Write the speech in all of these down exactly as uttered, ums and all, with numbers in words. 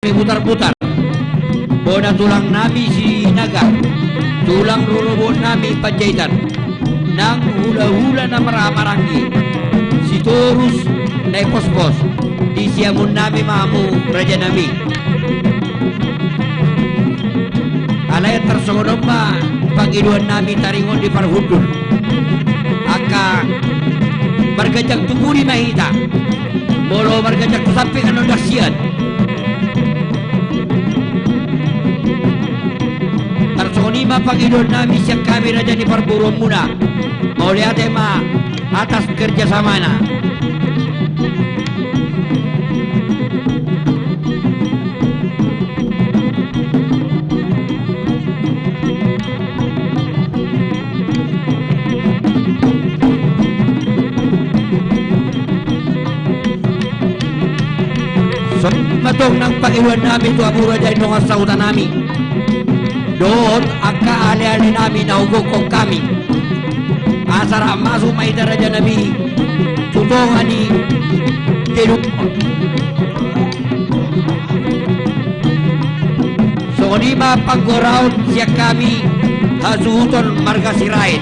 Butarbutar, bona tulang nami Sinaga, tulang rorobot nami Panjaitan, nang hulahula na marhahamaranggi, Sitorus, Naipospos, di siamun nami ma hamu raja nami. Alai tarsongon on ma pangidoan nami taringot di parhundul. Angka marganjang tu pudi ma hita, molo marganjang tu samping annon dang sian. Tarsongon i ma pangidoan nami sian hami raja ni parboruonmuna. Mauliate ma atas kerjasamana. Songon i ma tong nang pangidoan nami tu hamu raja i dongan sahuta nami dohot angka aleale nami na hugokhon hami. Asa rap masuk ma hita raja nami tu tonga ni gedung. Songon i ma panggoraon sian hami hasuhuton marga Sirait.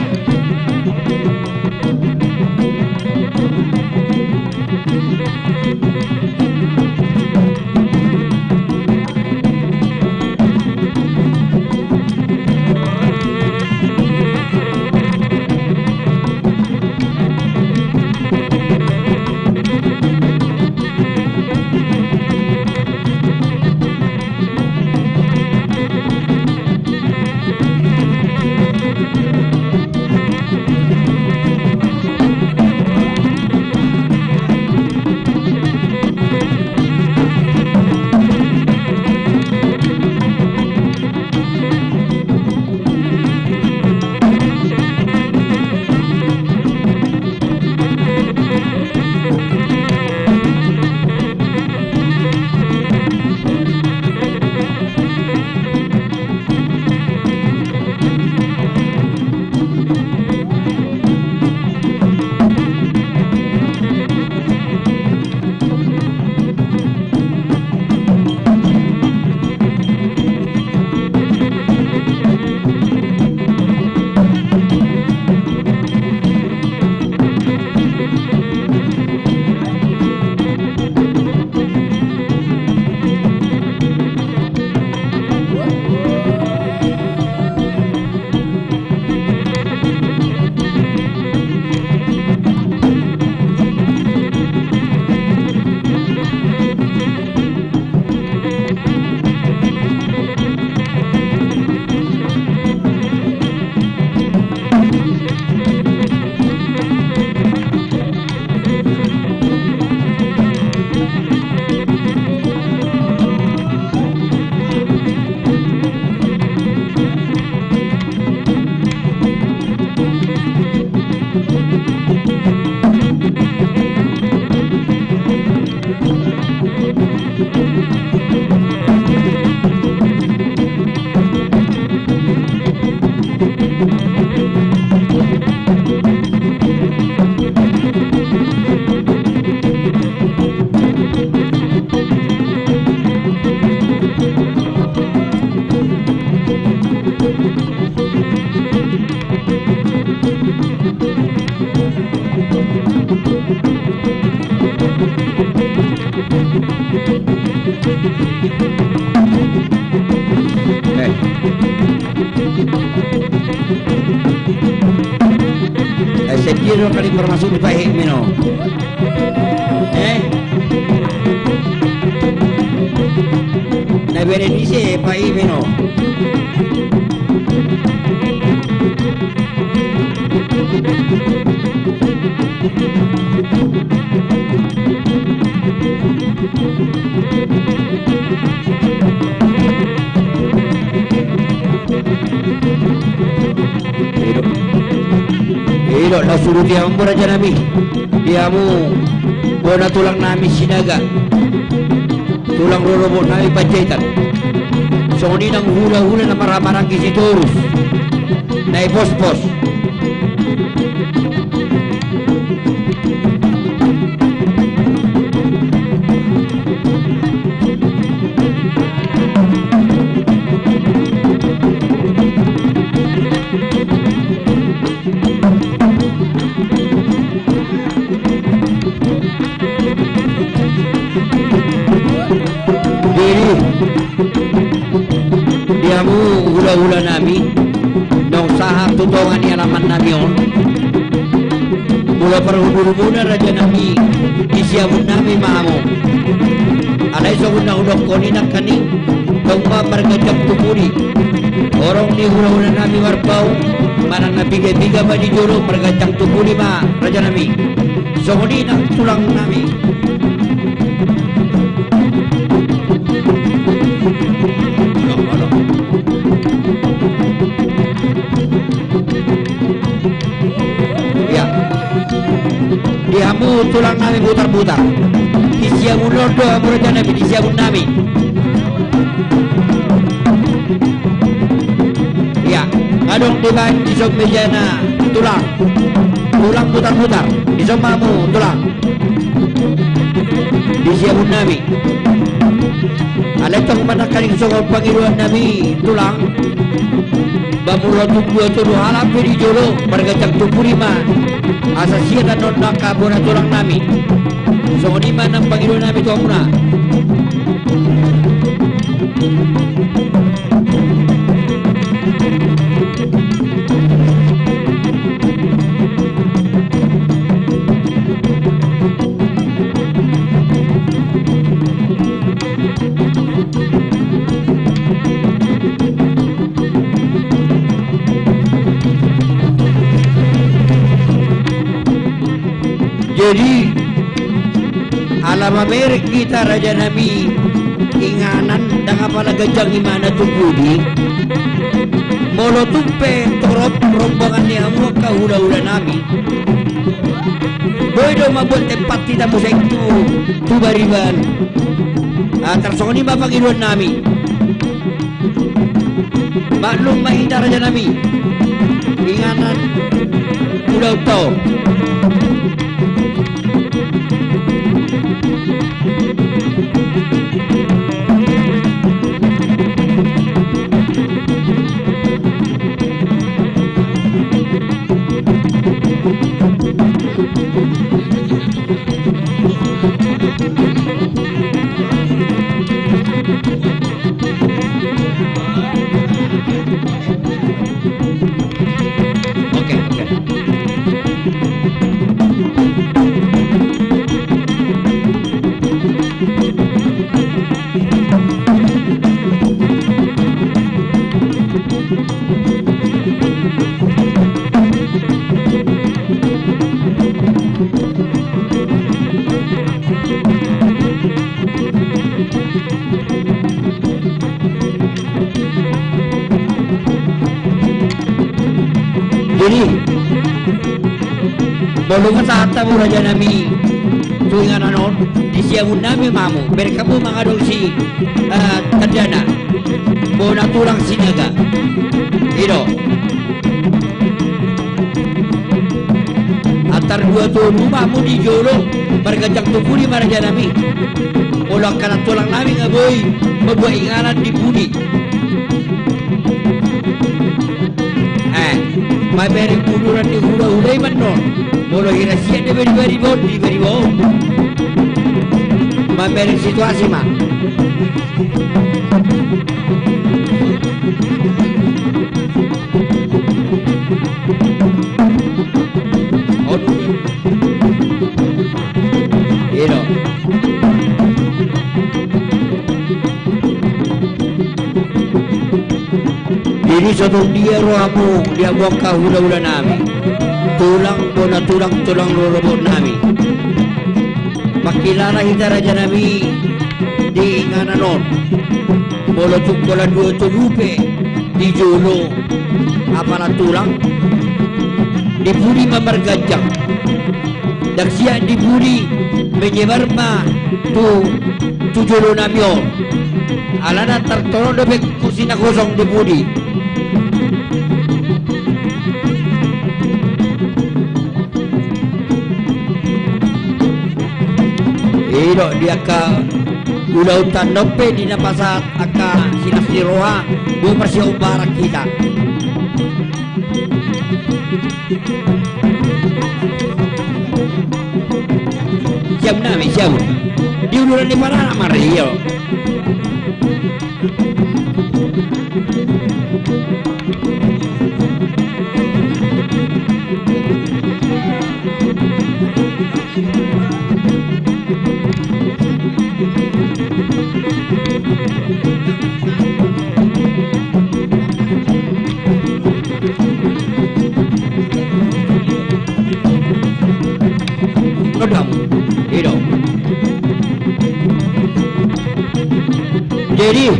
Eh. Eh, sendiri lo kali informasi di pahe meno. Eh? Na bere ni se pahe meno. Ido, ido, na suruti hamu raja nami. Di hamu bona tulang nami Sinaga. Tulang rorobot nami Panjaitan. Songon i nang hulahula na marhahamaranggi Sitorus. Naipospos. tu tonga ni alaman nami on. Molo parhundulmuna raja nami, di siamun nami ma hamu. Alai songon na hudokkon i nangkaning, tong ma marganjang tu pudi. Horong ni hulahula nami marbau, manang na piga-piga ma di jolo, marganjang tu pudi ma raja nami. Songon i nang tulang nami. Ia. Di hamu tulang nami butar-butar. Di siamun on do hamu raja nami, di siamun nami. Ia. Adong dibaen dison mejana tulang. Tulang butar-butar. Dison ma hamu tulang. Di siamun nami. Alai tong ma nangkaning songon pangidoan nami tulang. Ba molo tung dua tolu halak pe di jolo, marganjang tu pudi ma. Asa sian annon angka bona tulang nami. Songon i ma nang pangidoan nami tu hamuna. Jadi, ala mamereng hita raja nami inganan, ndang apala ganjang imana tu pudi. Molo tung pe torop rombongan ni hamu angka hulahula nami, boi do mambuat tempat hita muse tu, tu bariban. Ah, tarsongon i ma pangidoan nami. Maklum ma hita raja nami. Inganan ulaonta on. Oke, oke. Jadi, molo tahat hamu raja nami tu inganan on, di siamun nami ma hamu, bereng hamu mangadong si, eh, tandana. Bona tulang Sinaga. I do. Antar dua tolu ma hamu di jolo, marganjang tu pudi ma raja nami. Molo angka na tulang nami nga boi mambuat inganan di pudi. Eh, mamereng uduran ni hulahula i ma annon. Molo hira sian di bariba-riba on, di bariba on. Mamereng situasi ma. Jadi songon dia rohamu di hamu angka hulahula nami, tulang bona tulang, tulang rorobot nami. Mangkilala hita raja nami di inganan on. Molo tung pola dua tolu pe di jolo apala tulang, di pudi ma marganjang. Ndang sian di pudi, menyebar ma tu, tu jolo nami on. Alana tartono dope kursi na kosong di pudi. I do di angka ulaonta on pe di na pasahat angka silas ni roha, boi marsiombaran hita. Siamun nami, siamun. Di uduran ni paranak ma ro i. Ia. Jadi,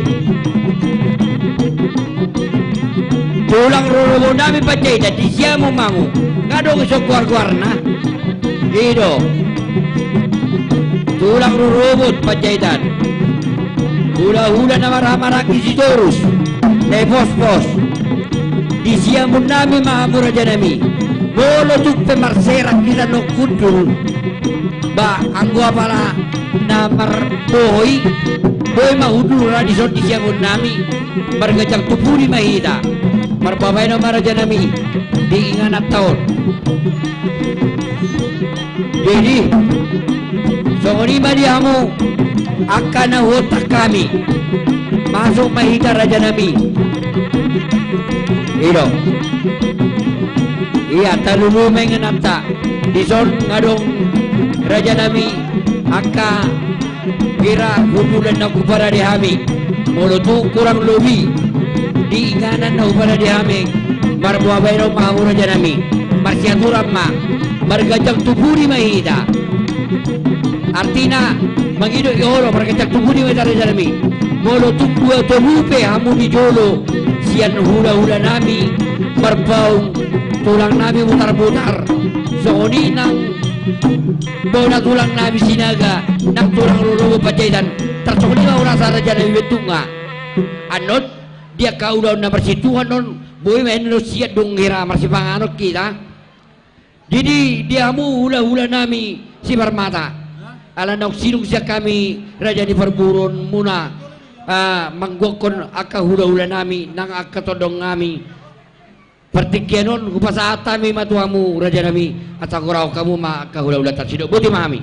tulang rorobot nami Panjaitan, di siamun ma hamu. Nga dong ison goar-goarna. I do. Tulang rorobot Panjaitan. Hula-hula na marhaha-maranggi Sitorus. Lepospos. Di siamun nami ma hamu raja nami. Molo tung pe marserak hita nang hundul. Ba, anggo apala na marbohoi, boi ma hundul ra dison di siamun nami, marganjang tu pudi ma hita, marbabaen ma raja nami, di ingananta on. Jadi, songon i ma di hamu, angka na huontak hami, masuk ma hita raja nami. I do. Ia, tarlumobi ma ingananta. Dison nga dong raja nami angka hira hundulan na huparade hami. Molo tung kurang lobi di inganan na huparade hami, marbabaen ma hamu raja nami. Marsiaturan ma, marganjang tu pudi ma hita. Artina, mangido i olo, marganjang tu pudi ma hita raja nami. Molo tung dua tolu pe hamu di jolo sian hula-hula nami, marpaung tulang nami Butar-butar, songon i nang bona tulang nami Sinaga, nang tulang rorobot Panjaitan, tarsongon i ma hurasa raja nami, bentungna. Annon, di angka ulaon na marsitua on, boi ma annon sian dung hira marsipanganon hita. Jadi, di hamu hula-hula nami Siparmata. Ala naung sidung sian hami raja ni parboruonmuna, ah, manggokkon angka hula-hula nami, nang angka tondong nami. Partingkian on, hupasahat hami ma tu hamu, raja nami, asa gorahon hamu ma angka hula-hulanta, sidok boti ma hami.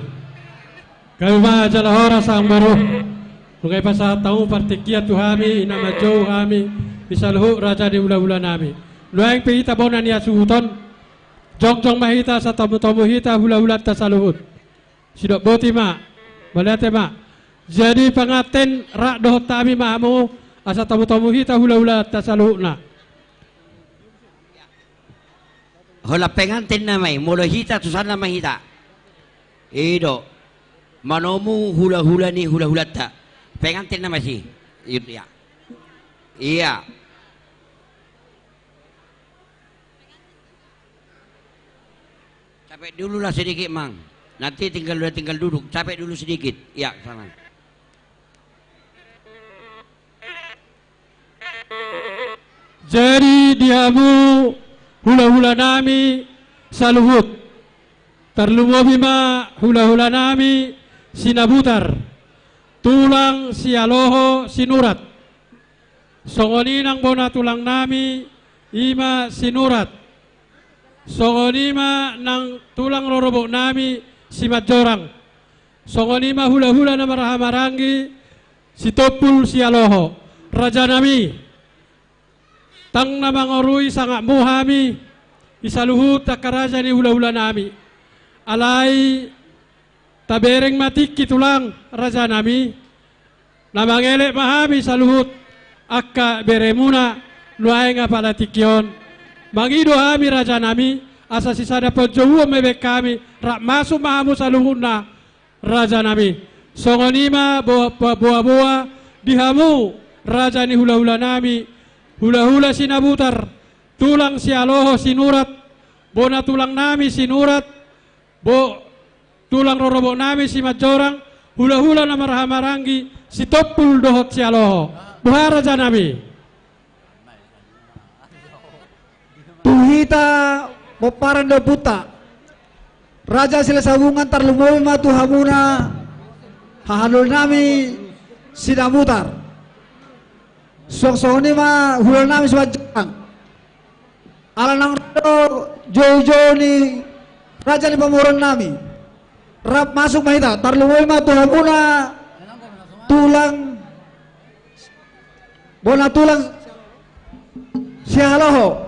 Gabe ma jala horas, amangboru. Nunga dipasahat hamu partingkian tu hami, i na manjou hami, di saluhut raja ni hula-hula nami. Nuaeng pe hita bona ni hasuhuton, jongjong ma hita, asa tomu-tomu hita, hula-hulanta saluhut. Sidok boti ma, mauliate ma. Jadi panganten rap dohot hami ma hamu, asa tomu-tomu hita, hula-hulanta saluhutna. Holan pengantin nama i, molo hita tusanna ma hita. I do. Manomu hula-hula ni hula-hulanta. Pengantin nama si. Ia. Ia. Capek dulu lah sedikit, Mang. Nanti tinggal, udah tinggal duduk. Capek dulu sedikit. Ia, sana. Jadi di hamu hula-hula nami saluhut, tarlumobi ma hula-hula nami Sinabutar, tulang Sialoho Sinurat. Songon i nang bona tulang nami, i ma Sinurat. Songon i ma nang tulang rorobot nami Simanjorang. Songon i ma hula-hula na marhaha maranggi Sitompul Sialoho. Raja nami, tang na mangorui sangapmu hami, di saluhut angka raja ni hula-hula nami. Alai tabereng ma tingki tulang, raja nami. Na mangelek ma hami saluhut angka beremuna, nuaeng apala tingki on. Mangido hami, raja nami, asa sisada panjouon ma dibaen hami, rap masuk ma hamu saluhutna, raja nami. Songon i ma bo-, bo-, boa-boa di hamu, raja ni hula-hula nami, hula-hula Sinabutar, tulang Sialoho Sinurat, bona tulang nami Sinurat, bo-, tulang rorobot nami Simanjorang, hula-hula na marhaha maranggi Sitompul dohot Sialoho. Boha, raja nami? Tu hita pomparan ni ompunta, Raja Silahisabungan, tarlumobi ma tu hamuna hahadolan nami Sinabutar. Suang songon i ma hula nami Simanjorang. Ala naung ro do jou-jou ni raja ni pamoruon nami. Rap masuk ma hita, tarlumobi ma tu hamuna tulang, bona tulang Sialoho.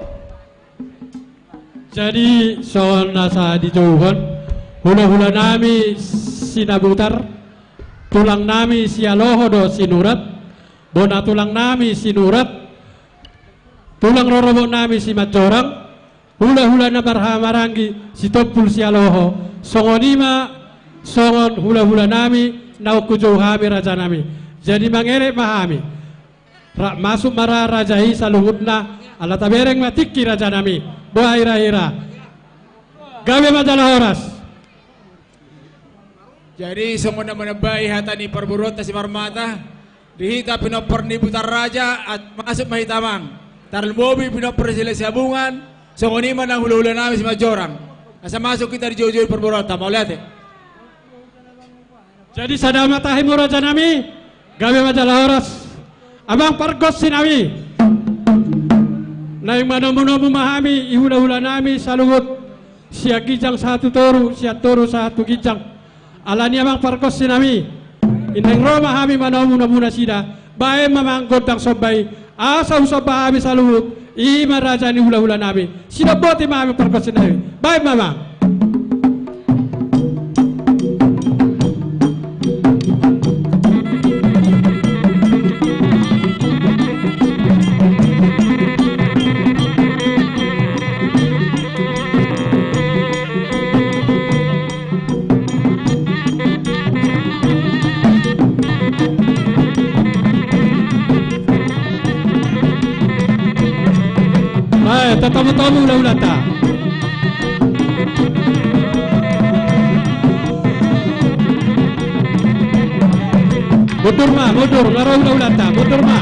Jadi, songon na sa dijouhon, hula-hula nami Sinabutar, tulang nami Sialoho dohot Sinurat, bona tulang nami Sinurat, tulang rorobot nami Simanjorang, hula-hula na marhaha maranggi Sitompul Sialoho, songon i ma songon hula-hula nami naung hujou hami, raja nami. Jadi mangelek ma hami. Ra-, masuk ma ra-, raja i saluhutna, ala tabereng ma tingki rajanami. Boha hira-hira. Gabe ma jala horas. Jadi songon na manambai hata ni parboruonta Simarmata, di hita pinompar ni Butar Raja, at-, masuk ma hita amang. Tarlumobi pinompar ni Silahi Sihabungan, songon i ma nang hula-hula nami Simanjorang. Asa masuk hita di joujou ni parboruonta, mauliate. Jadi sada ma tahimu rajanami, gabe ma jala horas. Amang pargonsi nami. Naeng manomu-nomu ma hami, di hula-hula nami saluhut, sian ginjang sahat tu toru, sian toru sahat tu ginjang. Alani amang pargonsi nami, i naeng ro ma hami manomu-nomu nasida, baen ma amang gondang somba i, asa husomba hami saluhut, i ma raja ni hula-hula nami. Sidok boti ma hami pargonsi nami. Baen ma amang. Ae, tatomu-tomu hula-hulanta. Mundur ma, mundur, nga ro hula-hulanta, mundur ma.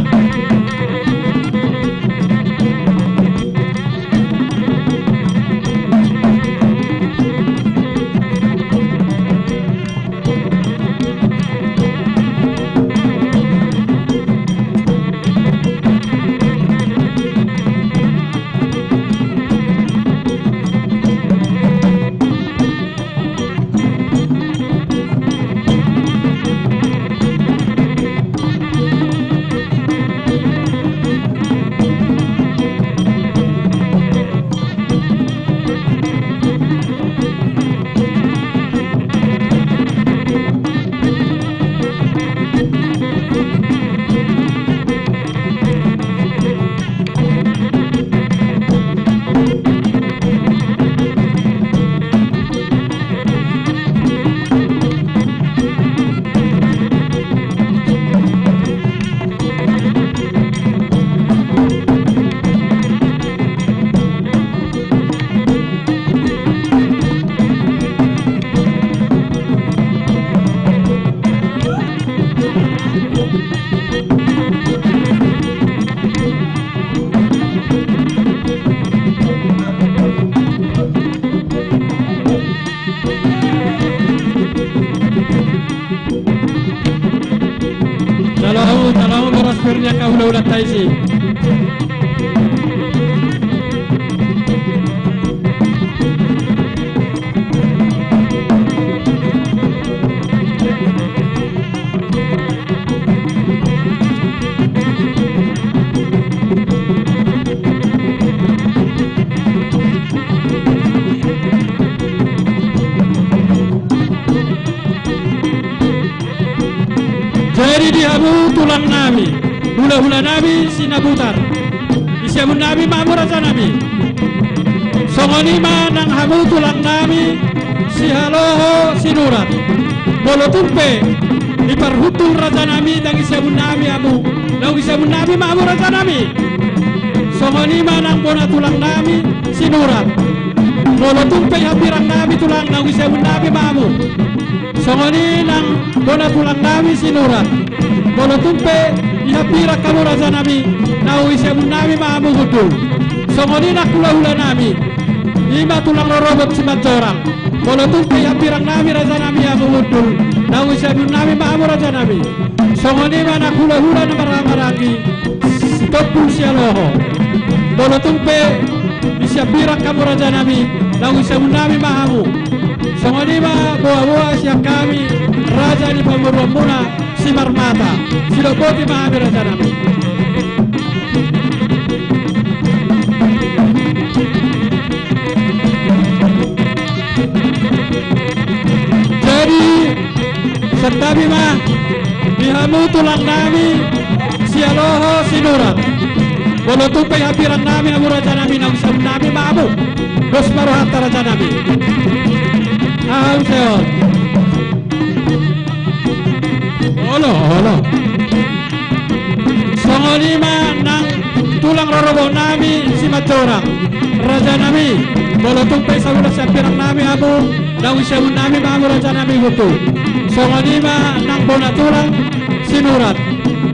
Jalo hamu, jalo hamu boras pir ni angka hula-hulanta i si. Jadi di hamu tulang nami, hula-hula nami Sinabutar, di siamun nami ma hamu raja nami. Songon i ma nang hamu tulang nami Sihaloho Sinurat. Molo tung pe diparhundul raja nami nang di siamun nami hamu, naung di siamun nami ma hamu raja nami. Songon i ma nang bona tulang nami Sinurat. Molo tung pe di hambirang nami tulang, naung di siamun nami ma hamu. Songon i nang bona tulang nami Sinurat. Molo tung pe di hambirang hamu raja nami, naung di siamun nami ma hamu hundul. Songon i nang hula-hula nami, i ma tulang rorobot Simanjorang. Molo tung pe di hambirang nami raja nami hamu hundul, naung di siamun nami ma hamu raja nami. Songon i ma nang hula-hula na marhaha maranggi, Sitompul Sihaloho. Molo tung pe di siambirang hamu raja nami, naung di siamun nami ma hamu. Songon i ma boa-boa sian hami raja ni pamoruonmuna Simarmata. Sidok boti ma hami raja nami. Jadi santabi ma di hamu tulang nami Sihaloho Sinurat. Molo tung pe di hambirang nami hamu raja nami, naung di siamun nami ma hamu. Dos ma rohanta raja nami. Aha use on? Olo, olo. Tulang rorobot nami Simanjorang, raja nami, molo tung pe sahuta sian hambirang nami hamu, naung siamun nami ma hamu raja nami, hutu. Songon i ma nang bona tulang Sinurat,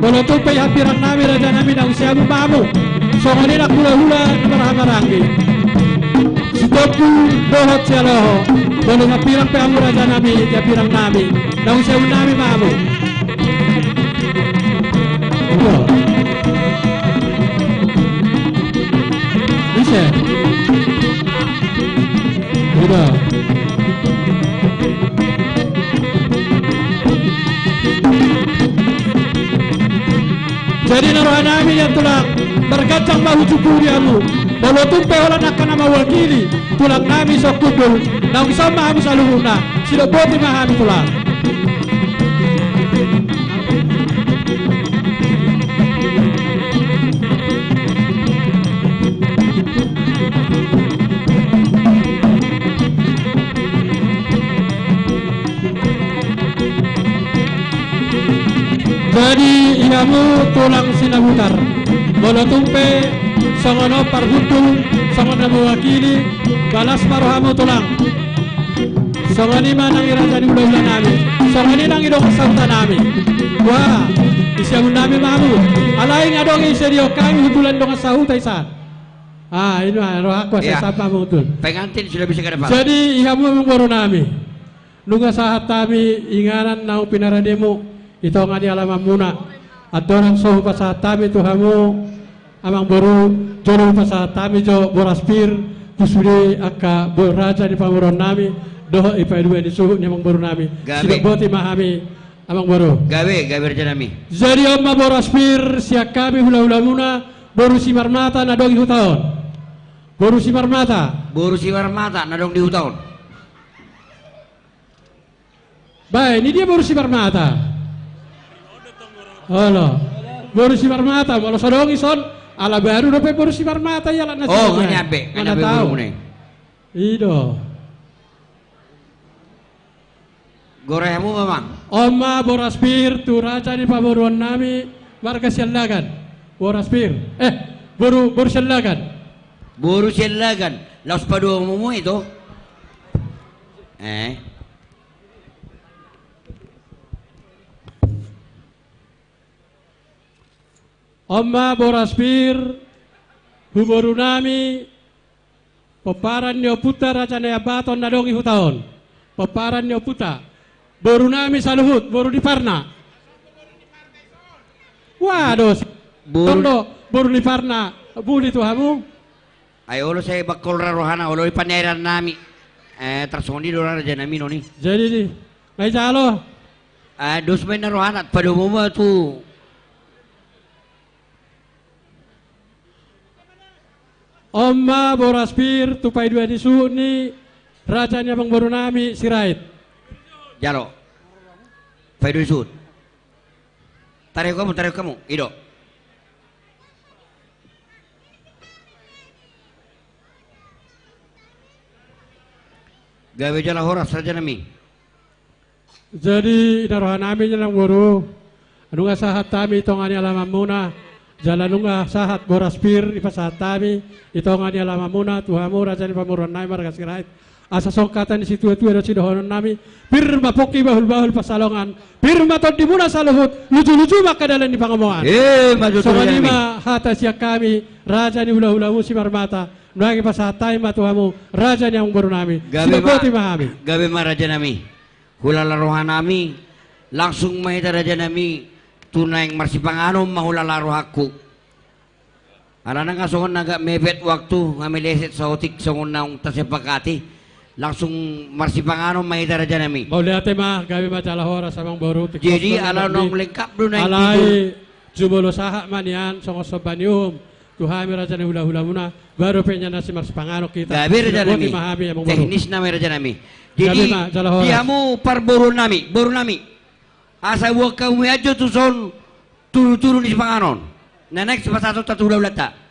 molo tung pe hambirang nami raja nami, naung siamun ma hamu. Songon i nang hulahula na marhahamaranggi, Sitompul dohot Sialoho, molo hambirang pe hamu raja nami, hambirang nami, naung siamun nami ma hamu. Ido. Ise? Ido. Jadi na roha nami nian tulang, marganjang ma hujungku di hamu. Molo tung pe holan angka na mawakili tulang nami sian hundul, naung dison ma hamu saluhutna, sidok boti ma hami tulang. Jadi i hamu tulang Sinabutar, molo tung pe songon on parhundul, songon na mewakili, balas ma rohamu tulang. Songon i ma nang i raja ni hulahula nami, songon i nang i dongan sahuta nami. Wah, i siamun nami ma hamu. Alai nga adong i ise dihon hami hundulan dongan sahuta i san. Ah, i ma rohangku asa i san ma hamu hundul. Pengantin sudah bisa ka dapat. Jadi i hamu amangboru nami, nunga sahat hami inganan naung pinarademu i tonga ni alamanmuna. Andorang so hupasahat hami tu hamu amangboru, jolo hupasahat hami jo boras pir tu sude angka bo-, raja ni pamoruon nami dohot i paidua ni suhut ni amangboru nami. Gabe. Sidok boti ma hami amangboru. Gabe, gabe raja nami. Jadi on ma boras pir sian hami hulahulamuna, boru Simarmata na adong di huta on. Boru Simarmata. Boru Simarmata na adong di huta on. Bae, ni dia boru Simarmata? Olo. Boru Simarmata, molo so adong i son, ala baru dope boru Simarmata i, ala na. Oh, nga nyampe, nga nyampe boru muna i. I do. Goar hamu ma amang. On ma boras pir tu raja ni pamoruon nami marga Siallagan. Boras pir. Eh, boru, boru Siallagan. Boru Siallagan. Laos padomu ma i do. Eh. On ma boras pir tu boru nami, pomparan ni ompunta Raja Naiambaton na adong di huta on. Pomparan ni ompunta, boru nami saluhut, boru Niparna. Waduh, boru, boru Niparna, buli tu hamu. Ai olo sai bangkol ra rohana, olo i paniairan nami. Eh, tarsongon i do ra raja nami noni. Jadi di, na ijalo. Eh, dos ma inna rohana, padomu ma tu. On ma boras pir tu paidua ni suhut ni raja ni amangboru nami Sirait. Jalo. Paidua ni suhut. Tarihon hamu, tarihon hamu. I do. Gabe jala horas raja nami. Jadi i na roha nami amangboru, nunga sahat hami i tonga ni alamanmuna, jala nunga sahat boras pir dipasahat hami i tonga ni alamanmuna tu hamu raja ni pamoruon nami marga Sirait. Asa songon hata ni situatua do sidohonon nami: Pir ma pongki, bahulbahul pansalongan, pir ma tondimuna saluhut, lujuluju ma angka dalan ni pangomoan. Eh, ma jo tu raja nami. Songon i ma hata sian hami raja ni hulahulamu Simarmata, nuaeng dipasahat hami ma tu hamu raja ni amangboru nami. Gabe ma. Sidok boti ma hami. Gabe ma raja nami. Hulala roha nami, langsung ma hita raja nami tu naeng marsipanganon ma hulala rohangku. Alana nga songon na agak mepet waktu, nga meleset saotik songon naung tasepakati. Langsung marsipanganon ma hita raja nami. Mauliate ma, gabe ma jala horas amangboru. Jadi ala naung lengkap do naeng. Alai jumolo sahat ma nian songon somba ni uhum tu hami raja ni hulahulamuna, baru pe nian na simarsipanganon hita. Gabe raja nami. Sidok boti ma hami amangboru. Teknis nama raja nami. Jadi gabe ma jala horas. Di hamu parboruon nami, boru nami, asa boan hamu ma jo tuson turuturu ni sipanganon na naeng sipasahatonta tu hulahulanta.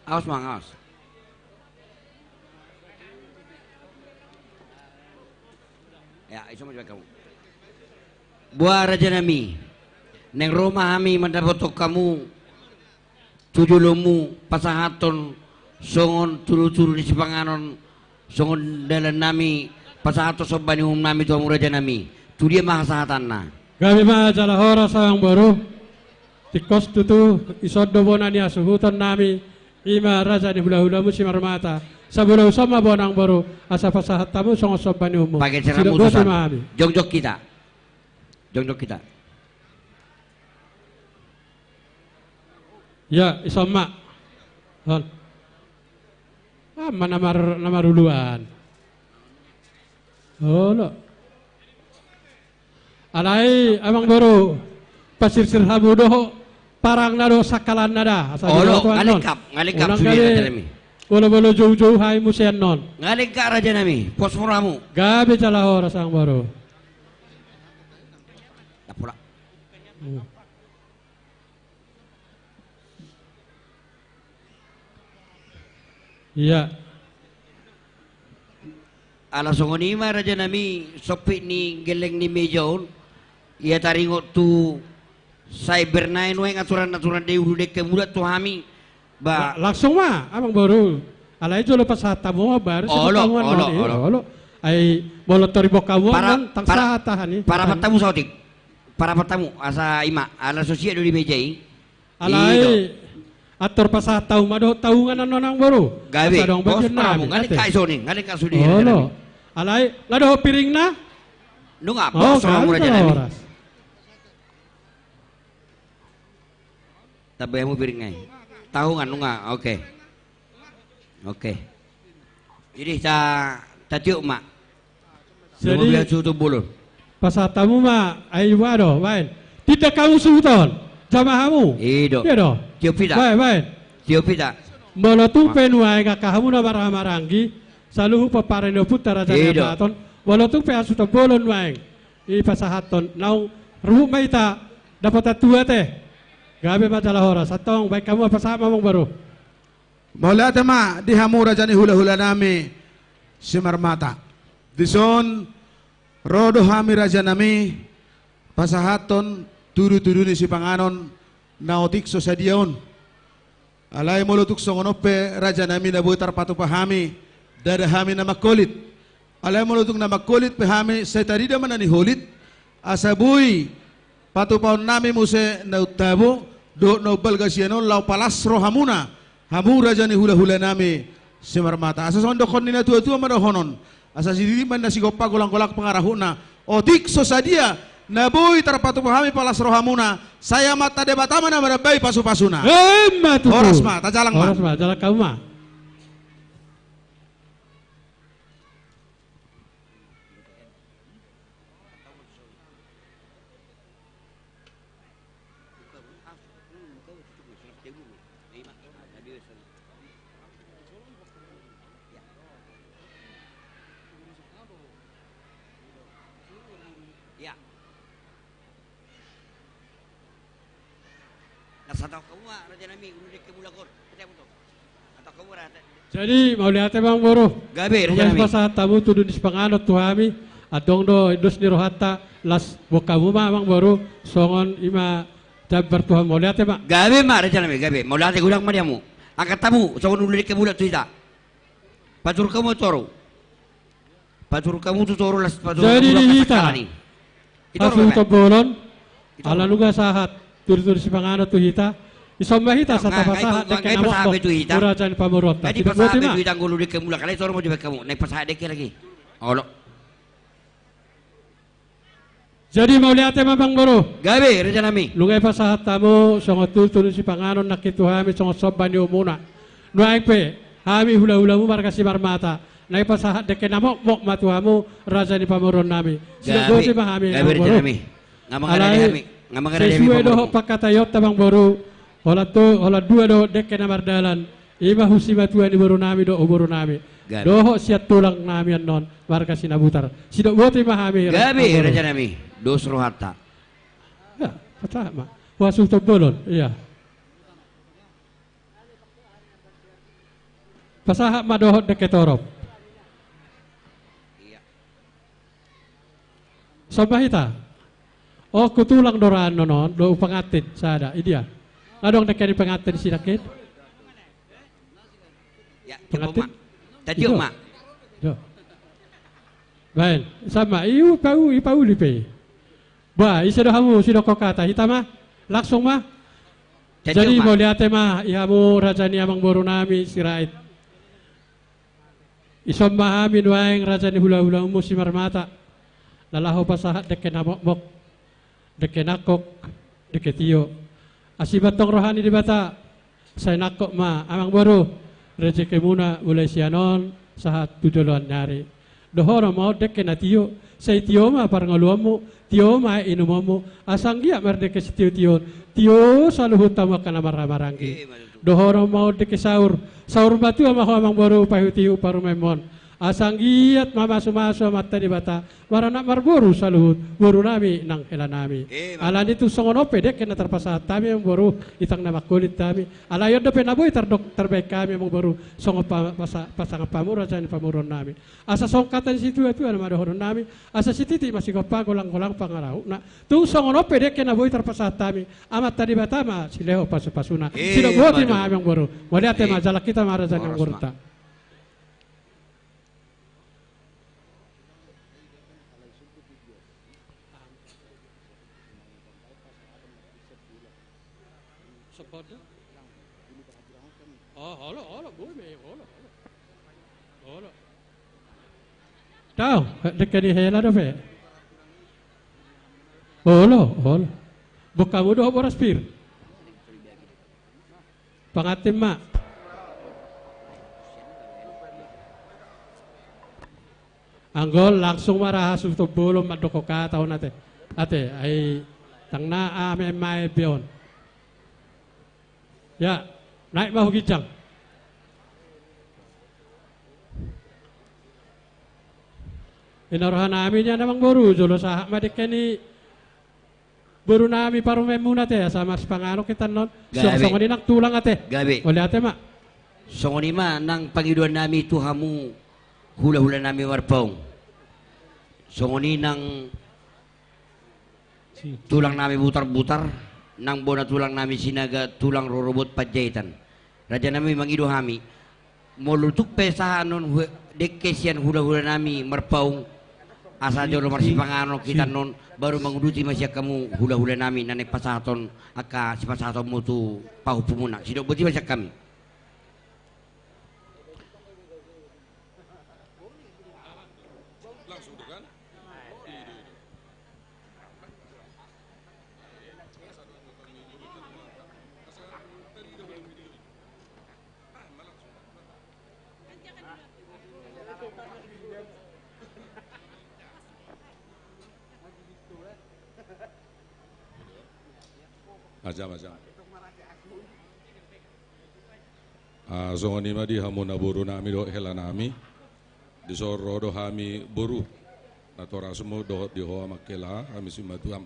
Aos ma, aos. Ya, iso ma jawab hamu. Boha raja nami, naeng ro ma hami mandapothon hamu tu jolomu pasahathon songon tudutudu ni sipanganon, songon dalan nami pasahathon somba ni uhum nami tu hamu raja nami. Tu dia ma hasahatanna? Gabe ma jala horas amang boru. Tingkos tutu, ison do bona ni hasuhuton nami, i ma raja ni hulahulamu Simarmata. Sabulauson ma bona amang boru, asa pasahat hamu songon somba ni uhummu. Pakai sidok botima hami. Jongjong hita. Jongjong hita. Ya, ison ma. Hon. Aha ma na mar-, na maruluan. Olo. Alai amang boru, pasirsir hamu do parangna dohot sangkalanna da. Asa olo, diboto annon. Nga lengkap, nga lengkap. Unang sude gabe raja nami. Bolobolo joujou hami muse annon. Nga lengkap raja nami, pos molo hamu. Gabe jala horas amang boru. Tapulak. Hmm. Iya. Ala songon i ma raja nami, sompit ni gelleng ni meja on. Ia taringot tu sai bernai nuaeng aturan-aturan di ulu dengke mulak tu hami. Ba- La-, langsung ma amang boru. Alai jolo pasahat hamu ma baru. Olo, olo, olo. Ai molo tor dibok hamu annon, tang sahat tahan i. Parapat hamu saotik. Parapat hamu asa i ma, ala so siap do di meja i. Alai, i do. Antor pasahat hamu ma dohot taungan annon amang boru. Gabe, asa adong pos bagian nami, nga lengkap ate. Ison i, nga lengkap sude. Olo. Alai, nga dohot piringna? Nunga, oh, pos ma gabe raja nami. Horas. Tambai hamu piring nai. Taungan nunga, oke. Oke. Jadi ta, tatiop ma. Jadi, pasahat hamu ma, ai boha do, baen. Tinda hamu suhuton, jamah hamu. I do. Iya do. Tiop hita. Baen, baen. Tiop hita. Molo tung pe nuaeng angka hamu na marhahamaranggi, saluhut pomparan ni ompunta raja ni Ambaton, molo tung pe hasuhuton bolon nuaeng i pasahathon, naung ruhut ma hita dapotan tu ate. Gabe ma jala horas, antong baen hamu ma, pasahat ma amang boru. Mauliate ma di hamu raja ni hulahula nami Simarmata. Dison ro do hami raja nami pasahathon tudutudu ni sipanganon na otik so sadia on. Alai molo tung songon on pe raja nami na boi tarpatupa hami, ndada hami na mangholit. Alai molo tung na mangholit pe hami, sai tarida ma na niholit, asa boi patupaon nami muse na untabo dohot na umbalga sian on laho palas rohamuna, hamu raja ni hulahula nami Simarmata. Asa songon dohonon ni natuatua ma dohonon, asa sididi ma na sigompa, golanggolang pangarahutna. Otik so sadia na boi tarpatupa hami palas rohamuna, sai Amanta Debata ma na manambai pasupasuna. Emma tutu. Horas ma, tajalang ma. Horas ma, jalang hamu ma. Jadi mauliate ma amang boru. Gabe raja nami. Pasahat hamu tudu ni sipanganon tu hami. Adong do dos ni rohanta, las boan hamu ma amang boru. Songon i ma jambar tu hamu, mauliate ma. Gabe ma raja nami, gabe. Mauliate godang ma di hamu. Angkat hamu songon ulu dengke mulak tu hita. Paturut hamu tu toru. Paturut hamu tu toru, las paturut hamu. Jadi di hita, hasuhuton bolon, ala nunga sahat tudutudu sipanganon tu hita, ison ma hita asa tapasahat dengke na mokmok tu raja ni pamoruonta. Jadi pasahat dengke tu hita, anggo ulu dengke mulak, alai toru ma dibaen hamu, naeng pasahat dengke lagi. Olo. Jadi mauliate ma amang boru. Gabe raja nami. Nunga pasahat hamu songon tudutudu sipanganon nangkin tu hami songon somba ni uhumuna. Nuaeng pe hami hulahulamu marga Simarmata, naeng pasahat dengke na mokmok ma tu hamu raja ni pamoruon nami. Sidok botima hami amang boru. Gabe raja nami. Alai sesuai dohot pangkataionta amang boru, holan dua do dengke na mardalan. I ma tu simatua ni boru nami dohot boru nami. Gabe. Dohot sian tulang nami annon marga Sinabutar. Sidok boti ma hami. Gabe raja nami. Dos rohanta. Ya, pasahat ma. Hasuhuton bolon, iya. Pasahat ma dohot dengke torop. Somba hita. O, hutulang do ra annon on, do pangantin sada, idia. Adong dengke ni pangantin si dengke. Ya, pangantin. Tadi ma. Baen, sama, iu pau, ipauli pe. Ba, ise do hamu, sidok hata, hita ma, langsung ma. Jadi, mauliate ma, i hamu raja ni amangboru nami, Sirait. Isomba hami nuaeng raja ni hulahulamu Simarmata. Na laho pasahat dengke na mokmok, dengke nangkok, dengke tio. Asi bantong roha ni Debata, sai nangkok ma amangboru, rejekimuna mulai sian on, sahat tu joloan ni ari. Dohonon ma on dengke na tio, sai tio ma parngoluonmu, tio ma inumonmu, asa anggiat mardengke sitiotion, tio saluhut hamu angka na marhahamaranggi. Dohonon ma on dengke saur, saur matua ma ho amangboru paihutihut parumaenmon. Asa anggiat mamasumasu Amanta Debata, maranak marboru saluhut, boru nami nang hela nami. Alani tung songon on pe dengke na tarpasahat hami amangboru, itang na mangkulit hami. Alai on dope na boi tardok tarbaen hami amangboru, songon pa-, pasa-, pasangan pamoruon, raja ni pamoruon nami. Asa songon hata ni situatua nama dohonon nami, asa sititi ma sigompa, golanggolang pangarahutna. Tung songon on pe dengke na boi tarpasahat hami, Amanta Debata ma silehon pasupasuna. Sidok boti ma hami amangboru. Mauliate ma, jalang hita ma raja ni amangboruta. Olo, olo, boi ma, olo, olo. Olo. Tau, dengke ni hela dope. Olo, olo. Bungkamu do boras pir. Pangantin ma. Anggo langsung ma ra hasuhuton bolon mandok hata on ate. Ate, ai tangna ame maen be on. Ya, naik ma hu ginjang. Ina roha nami nian amangboru, jolo sahat ma dengke ni boru nami parumaenmuna ate, asa marsipanganon hita annon. Songon i nang tulang ate. Gabe. Mauliate ma. Songon i ma nang pangidoan nami tu hamu hulahula nami marpaung. Songon i nang tulang nami Butarbutar, nang bona tulang nami Sinaga, tulang rorobot Panjaitan. Raja nami, mangido hami, molo tung pe sahat annon hu-, dengke sian hulahula nami marpaung, asa jolo marsipanganon hita annon, baru manguduti ma sian hamu hulahula nami na naeng pasahaton angka sipasahatonmu tu pahompumuna. Sidok boti ma sian hami. Ajam, ajam. Ah, songon i ma di hamu na boru nami dohot hela nami. Dison ro do hami boru, natorasmu dohot di ho amang hela, hami simatuam.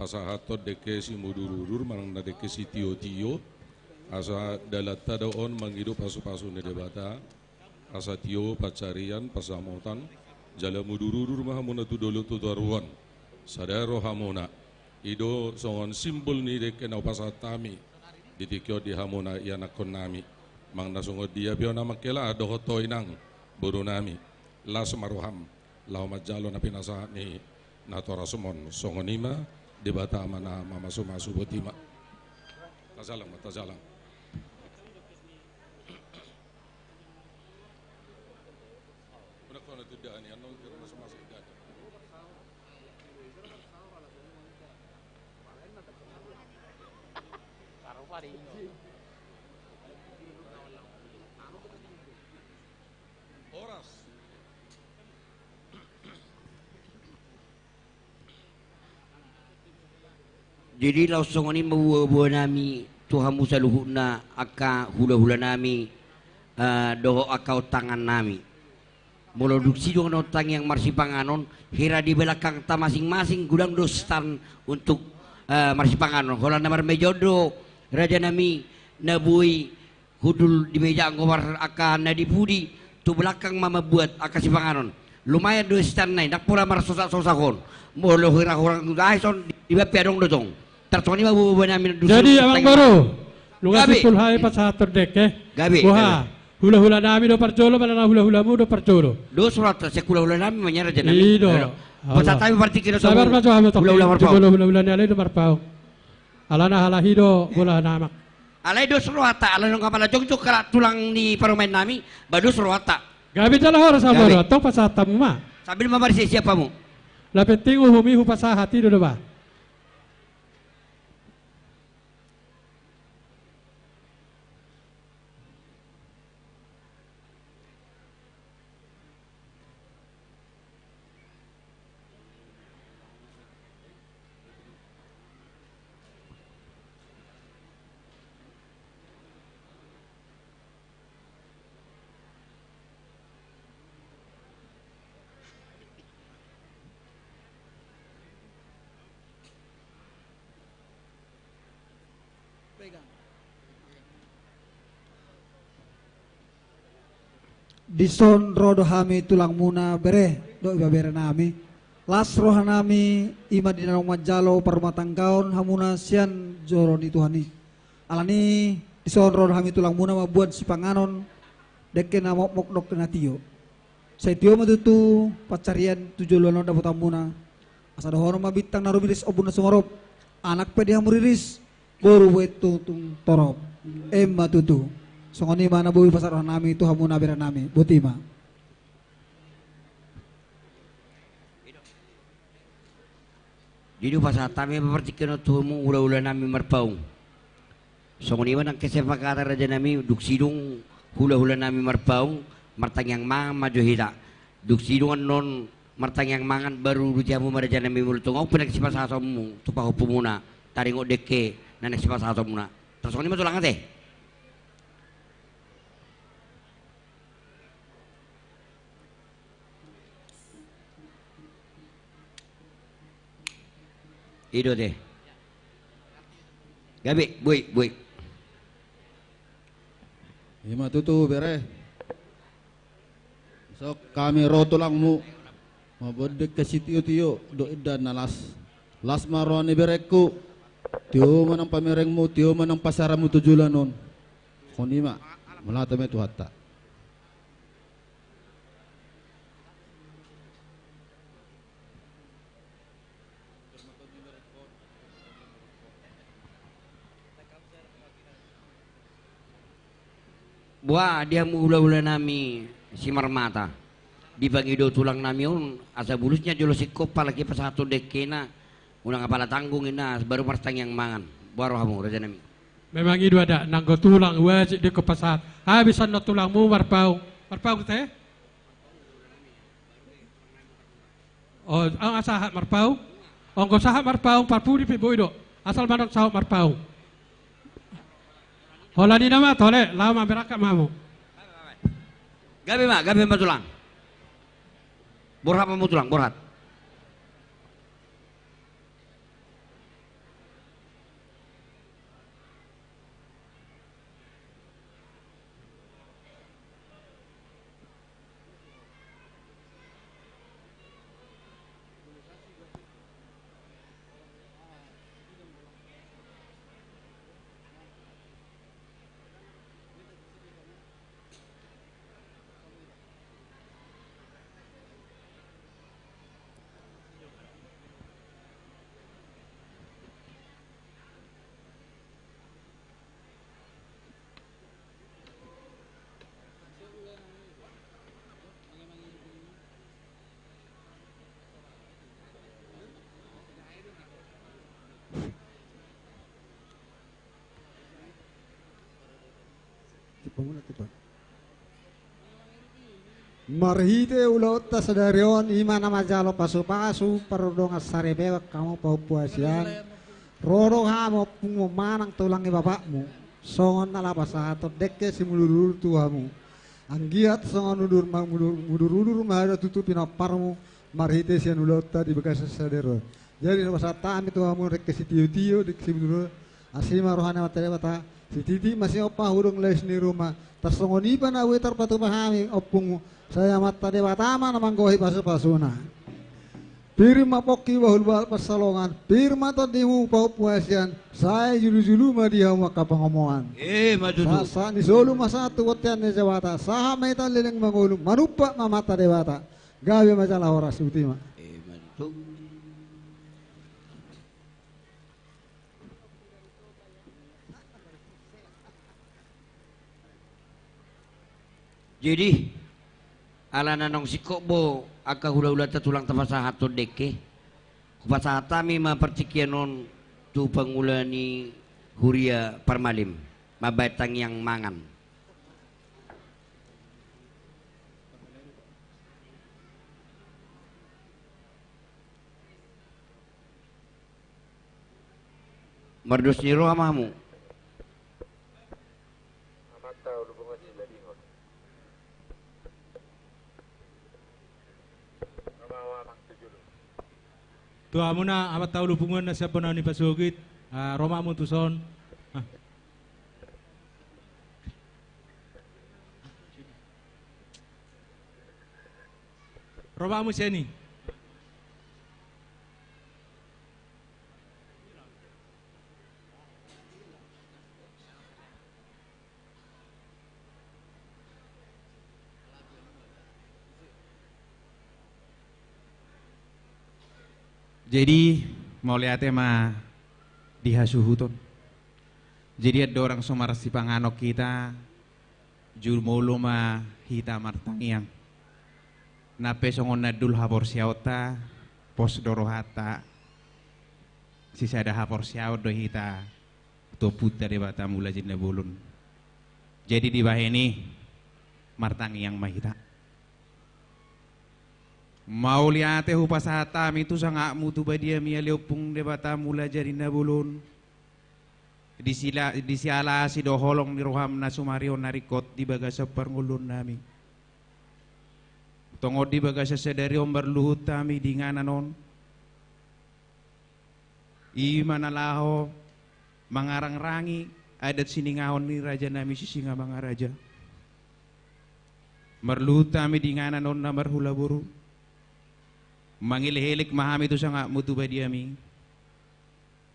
Pasahathon dengke simudurudur manang na dengke sitiotio, asa dalanta do on mangido pasupasu ni Debata. Asa tio pansarian, pansamotan, jala mudurudur ma hamuna tu dolok tu toruan. Sada rohamuna. I do songon simbol ni dengke na hupasahat hami di tingki on di hamuna ianakhon nami. Manang na songon dia pe on amang hela dohot ho inang boru nami. Las ma roham laho manjalo na pinasahat ni natorasmon. Songon i ma, Debata ma na mamasumasu. Boti ma. Tajalang ma, tajalang. Horas. Jadi laos songon i ma boaboa nami tu hamu saluhutna angka hulahula nami, eh, dohot angka ontangan nami. Molo dung sidung na on tangiang marsipanganon, hira di belakangta masing-masing godang do stand untuk, eh, marsipanganon. Holan na marmeja on do raja nami na boi hundul di meja anggo mar angka na di pudi tu belakang ma mambuat angka sipanganon. Lumayan do sian na i, ndang pola marsosak-sosak on. Molo hira-hira gahe son, dibaen pe adong do tong. Tarsongon i ma boanami na dusun. Jadi, Amang Boru, nunga simpul hami pasahathon dengke. Gabe. Boha, hula-hulanami do parjolo, manang hula-hulamu do parjolo? Dos rohanta sian hula-hulanami ma nian, rajanami. I do. Pasahat hami partingkian. Sabar ma jo hamu, hula-hula marpaung. Jumolo hula-hula ni alai do marpaung. Alana halak i do bola na, Amang. Alai dos rohanta, ala nunga pala jongjong halak tulang ni parumaennami, ba dos rohanta. Gabe jala horas, Amang Boru, antong pasahat hamu ma. Sambil ma marsiap-siap hamu. Na penting uhum i hupasahat i do, do ba. Dison ro do hami tulangmuna, bere dohot ibeberenami. Las rohanami i ma di na naung manjalo parrumatanggaon hamuna sian joro ni Tuhan i. Alani dison ro do hami tulangmuna mamboan sipanganon, dengke na mokmok dohot na tio. Sai tio ma tutu pansarian tu joloan on dapotanmuna. Asa dohonon ma bintang na rumiris ombun na sumorop, anak pe di hamu riris, boru pe tung torop. Emma tutu. Songon i ma na boi pasahat rohanami tu hamuna berenami. Boti ma. Di do pasahat hami ma partingkian on tu hamu hula-hulanami marpaung. Songon i ma nang kesepakatan, rajanami, dung sidung hula-hulanami marpaung, martangiang mangan ma jo hita. Dung sidung annon martangiang mangan, baru uduti hamu ma, rajanami, molo tung adong pe naeng sipasahatonmu tu pahompumuna, taringot dengke na naeng sipasahatonmuna. Tarsongon i ma tulang, ate. I do, ate. Gabe, boi, boi. I ma tutu, bere. Songon hami ro tulangmu, mamboan dengke sitio-tio dohot indahan na las. Las ma roha ni berengku. Tio ma nang pamerengmu, tio ma nang pasaranmu tu joloan on. Songon i ma. Mauliate ma tu Tuhanta. Boha di hamu hula-hulanami Simarmata, dipangido tulangnami on asa bulus nian jolo singkop, apalagi pasahathon dengkena, unang apala tanggung inna, baru martangiang mangan. Boha rohamu, rajanami? Memang i do adat, nanggo tulang wajib do ingkon pasahat. Habis annon tulangmu marpaung. Marpaung, ate? O, anggo sahat marpaung. Anggo sahat marpaung, parpudi pe boi do. Asal manang sahat marpaung. Holan i nama, tole, laho ma, berangkat ma hamu. Gabe ma, gabe ma tulang. Borhat ma hamu tulang, borhat. Marhite ulaonta sadari on, i ma na manjalo pasu-pasu, parhundongan saripeon, hamu pahompu hasian. Ro do hamu ompungmu manang tulang ni bapakmu, songon na laho pasahathon dengke simudur-udur tu hamu. Anggiat songon udur ma, mudur-udur ma hamu tutu pinomparmu, marhite sian ulaonta di bagasan sadari on. Jadi, na pasahat hami tu hamu dengke sitio-tio, dengke simudur-udur, asi ma roha ni Amanta Debata, Sititi masihompa hudong lais ni ruma. Tarsongon i pe na boi tarpatupa hami ompungmu. Sai Amanta Debata ma na manggohi pasupasuna. Pir ma pongki bahulbahul pansalongan, pir ma tondimu pahompu hasian, sai jolojolo ma di hamu angka pangomoan. Ima tutu. Sahat ni solu ma sahat tu bontean ni Debata, sahat ma hita leleng mangolu, manumpak ma Amanta Debata. Gabe ma jala horas, boti ma. Ima tutu. Jadi, ala na naung singkop do angka hulahulanta tulang tapasahathon dengke, hupasahat hami ma partingkian on tu pangula ni huria Parmalim, mambahen tangiang mangan. Mardos ni roha ma hamu. Tu hamuna amanta Hulupunguan na sian bona ni pasogit, ah, ro ma hamu tuson. Ah. Ro ma hamu sian i. Jadi, mauliate ma di hasuhuton. Jadi, andorang so marsipanganon hita, jumolo ma hita martangiang. Nang pe songon na andul haporseaonta, pos do rohanta, sisada haporseaon do hita tu Ompunta Debata Mulajadi Na Bolon. Jadi dibahen i, martangiang ma hita. Mauliate hupasahat hami tu sangapmu tu badiami ale Ompung Debata Mulajadi Na Bolon. Di sila-, di siala asi do holong ni roham na sumarion na ringkot di bagasan parngoluonnami. Tongon di bagasan sadari on marluhut hami di inganan on. I ma na laho mangarangrangi adat siningahon ni rajanami si Singamangaraja. Marluhut hami di inganan on na marhula boru. Mangelekelek ma hami tu sangapmu tu badiami.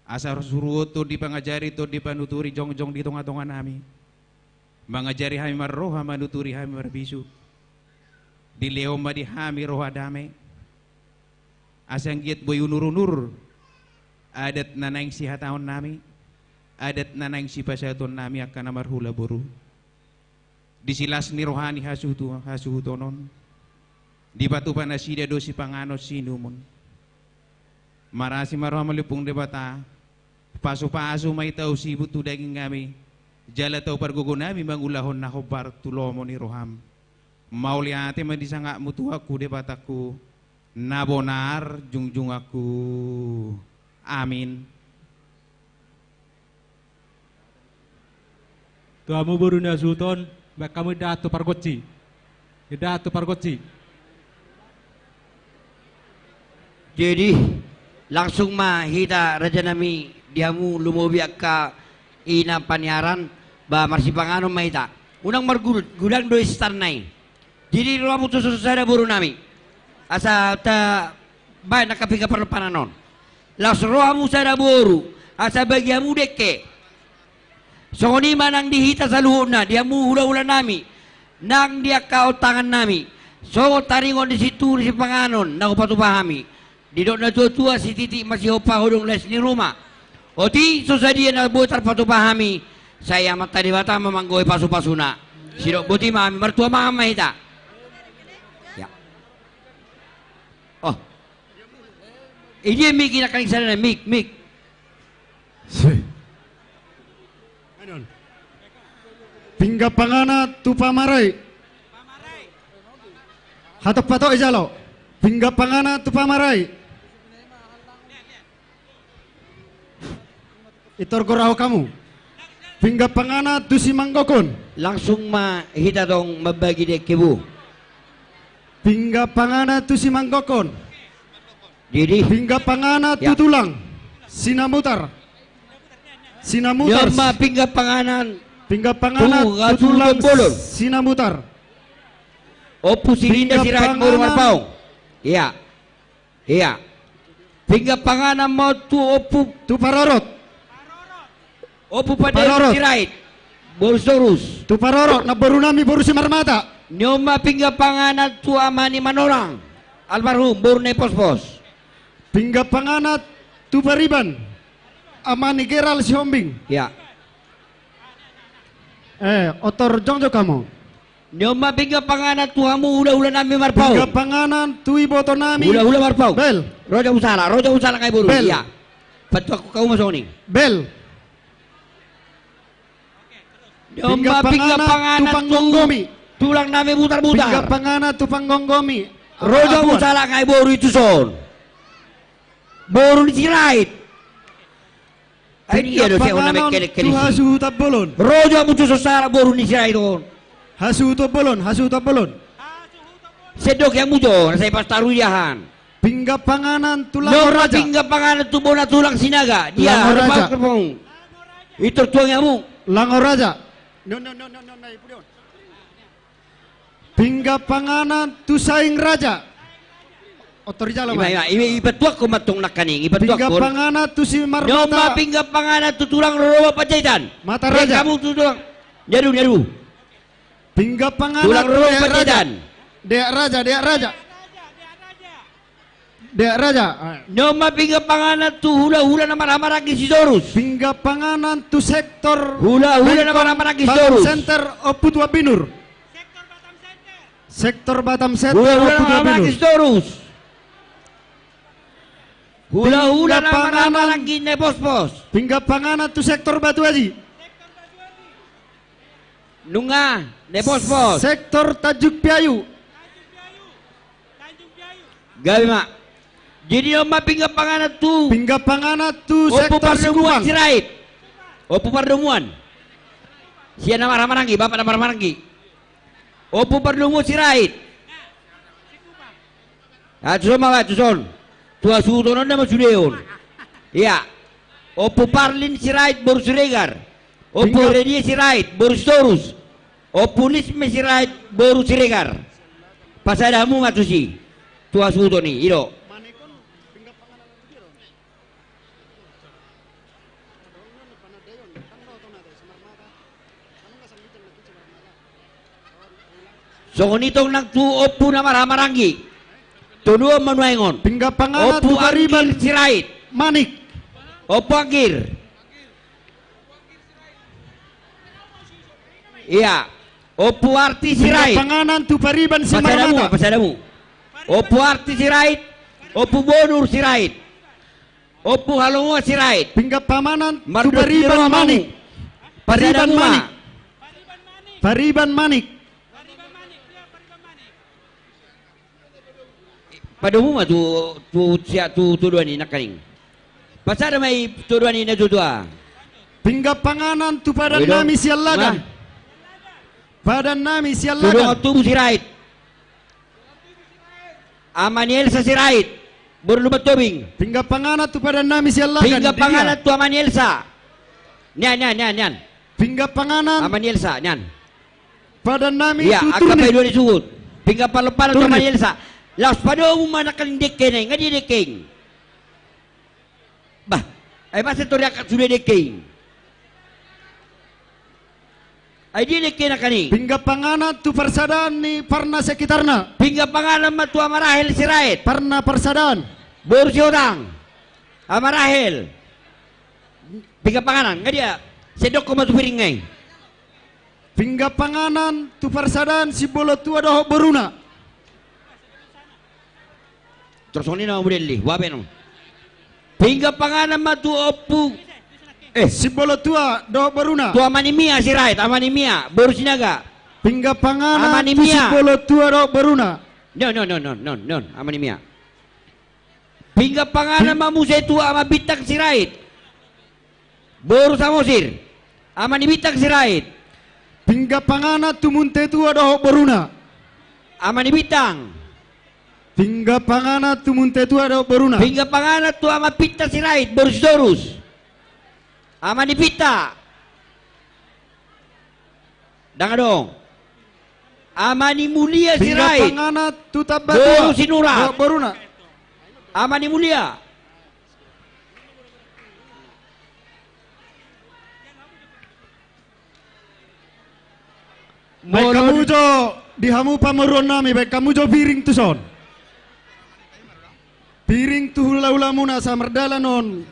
Asa suruon tondi pangajari, tondi panuturi jongjong di tongatonganami. Mangajari hami marroha, manuturi hami marbisuk. Dilehon ma di hami roha dame. Asa anggiat boi unurunur adat na naeng sihatahonnami, adat na naeng sipasahatonnami angka na marhula boru. Di silas ni roha ni hasuhutu-, hasuhuton on, dipatupa nasida do sipanganon siinumon. Marasi ma roham ale Ompung Debata, pasupasu ma i tau sibut tu dagingami, jala tau pargogonami mangulahon na hombar tu lomo ni roham. Mauliate ma di sangapmu Tuhanku Debatangku, na bonar jungjunganku. Amin. Tu hamu boru ni hasuhuton, baen hamu indahan tu pargonsi. Indahan tu pargonsi. Jadi, langsung ma hita rajanami di hamu lumobi angka ina paniaran, ba marsipanganon ma hita. Unang margudang, godang do istanna i. Jadi ro hamu tuson sada borunami. Asa tabaen angka pinggan parlompanan on. Laos ro hamu sada boru, asa bagi hamu dengke. Songon i ma nang di hita saluhutna, di hamu hulahulanami, nang di angka ontangannami. Songon taringot ni situtu ni sipanganon na hupatupa hami. Didok natuatua, sititi masihompa hudong lais ni ruma. Otik so sadia na boi tarpatupa hami, sai Amanta Debata ma manggohi pasupasuna. Sidok boti ma hami, martua mangan ma hita. Ya. Oh. Idia mik i nangkaning sada na, mik, mik. Si. Pinggan panganon tu pamarai. Hatop-hatop i jalo. Pinggan panganon tu pamarai. Itor goraho hamu. Pinggan panganon tu simanggokon. Langsung ma hita tong mambagi dengke, bu. Pinggan panganon tu simanggokon. Jadi. Pinggan panganon tu, ya, tulang. Sinamutar. Sinamutar. Nion ma pinggan panganan. Pinggan panganan tu tulang Sinamutar. Ompu Sirinda Sirait boru Marpaung. Ia. Ia. Pinggan panganan ma tu Ompu. Tu Parorot. Ompu Pandeon Sirait boru Sitorus. Tu Parorot, namboru nami boru Simarmata. Nion ma pinggan panganan tu ama ni Manonang, almarhum, boru Naipospos. Pinggan panganan tu Pariban, ama ni Geral Sihombing. Ia. Eh, otor jongjong hamu. Nion ma pinggan panganan tu hamu hulahula nami Marpaung. Pinggan panganan tu iboto nami. Hulahula Marpaung. Bel. Ro jo hamu sahala, ro jo hamu sahala, angka iboru. Bel. Ia. Patuak hamu ma songon i. Bel. Nion ma pinggan panganan tu Panggonggomi. Tulang nami Butarbutar. Pinggan panganan tu Panggonggomi. Ro jo hamu sahala, angka iboru, i tuson. Boru ni Sirait. Ai dia do, pinggan panganan tu hasuhuton bolon. Ro jo hamu tuson sahala, boru ni Sirait on. Hasuhuton bolon, hasuhuton bolon. Sendok hamu jo, sai pastaru i ahan. Pinggan panganan tu Lango Raja. Nion ma pinggan panganan tu bona tulang Sinaga. Dia, Lango Raja. Itor tuang hamu. Lango Raja. No, no, no, no, no, no, i pude on. Pinggan panganan tu Saing Raja. Otor jala ma. Ima, ima, ima, ipatuakkon ma tong nangkaning, ipatuakkon. Pinggan panganan tu Simarmata. Nion ma pinggan panganan tu tulang rorobot Panjaitan. Mata Raja. Pinggan panganan tu tulang. Niadu, niadu. Pinggan panganan tu tulang rorobot Panjaitan. Deak Raja, Deak Raja. Deak Raja. Nion ma pinggan panganan tu hulahula na marhahamaranggi Sitorus. Pinggan panganan tu sektor. Hulahula na marhahamaranggi Sitorus. Center Ompu Tuan Binur. Sektor Batam Center. Hulahula na marhahamaranggi Sitorus. Hulahula na marhahamaranggi Naipospos. Pinggan panganan tu sektor Batu Aji. Nunga, Naipospos. Sektor Tanjung Piayu. Gabe ma. Jadi nion ma pinggan panganan tu. Pinggan panganan tu sektor Sikupang. Ompu Pardomuan Sirait. Ompu Pardomuan. Sian na marhahamaranggi, bapak na marhahamaranggi. Ompu Pardomuan Sirait. Ah, tuson ma, tuson. Tu hasuhuton on nama sude on. Ia. Ompu Parlin Sirait boru Siregar. Ompu Redia Sirait boru Sitorus. Ompu Lisme Sirait boru Siregar. Pasada hamu ma tusi. Tu hasuhuton i, i do. Songon i tong nang tu ompu na marhahamaranggi. Toluhon ma nuaeng on. Pinggan panganan tu Pariban Sirait. Manik. Ompu Anggir. Ia. Ompu Arti Sirait. Pinggan panganan tu Pariban Simarmata. Pasada hamu, pasada hamu. Ompu Arti Sirait. Ompu Bonur Sirait. Ompu Halomoan Sirait. Pinggan panganan tu Pariban Manik. Pariban Manik. Pariban Manik. Padomu ma tu, tu, sia, tu, tu todoan i nangkaning. Pasada ma i todoan i na tuatua. Pinggan panganan tu padan nami Siallagan. Padan nami Siallagan. Tu dongan tubu Sirait. Ama ni Elsa Sirait. Boru Lumban Tobing. Pinggan panganan tu padan nami Siallagan. Pinggan panganan tu ama ni Elsa. Nian, nian, nian, nian. Pinggan panganan. Ama ni Elsa, nian. Padan nami tu Turnip. Ia, angka paidua ni suhut. Pinggan panganan tu ama ni Elsa. Laos padomu ma nangkaning dengke na i, nga dia dengke i. Bah, ai masa tori angka sude dengke i. Ai dia dengke nangkaning. Pinggan panganan tu parsadaan ni parna sekitarna. Pinggan panganan ma tu ama Rahel Sirait. Parna parsadaan. Boru Sihotang. Ama Rahel. Pinggan panganan, nga dia. Sendokkon ma tu piring na i. Pinggan panganan tu parsadaan Simbolotua dohot boruna. Torus songon i nama model i, boha be annon. Pinggan panganan ma tu ompu. Eh. Simbolotua dohot boruna. Tu ama ni Mia Sirait, ama ni Mia, boru Sinaga. Pinggan panganan tu Simbolotua dohot boruna. Nion, nion, nion, nion, nion, ama ni Mia. Pinggan panganan ma muse tu ama Bintang Sirait. Boru Samosir. Ama ni Bintang Sirait. Pinggan panganan tu Muntetua dohot boruna. Ama ni Bintang. Pinggan panganan tu Muntetua dohot boruna. Pinggan panganan tu ama Pinta Sirait, boru Sitorus. Ama ni Pinta. Ndang adong. Ama ni Mulia Sirait. Pinggan panganan tu Tambatua. Boru Sinurat. Bo-, boruna. Ama ni Mulia. Baen hamu jo, di hamu pamoruon nami, baen hamu jo piring tuson. Piring tu hula-hulamuna, asa mardalan on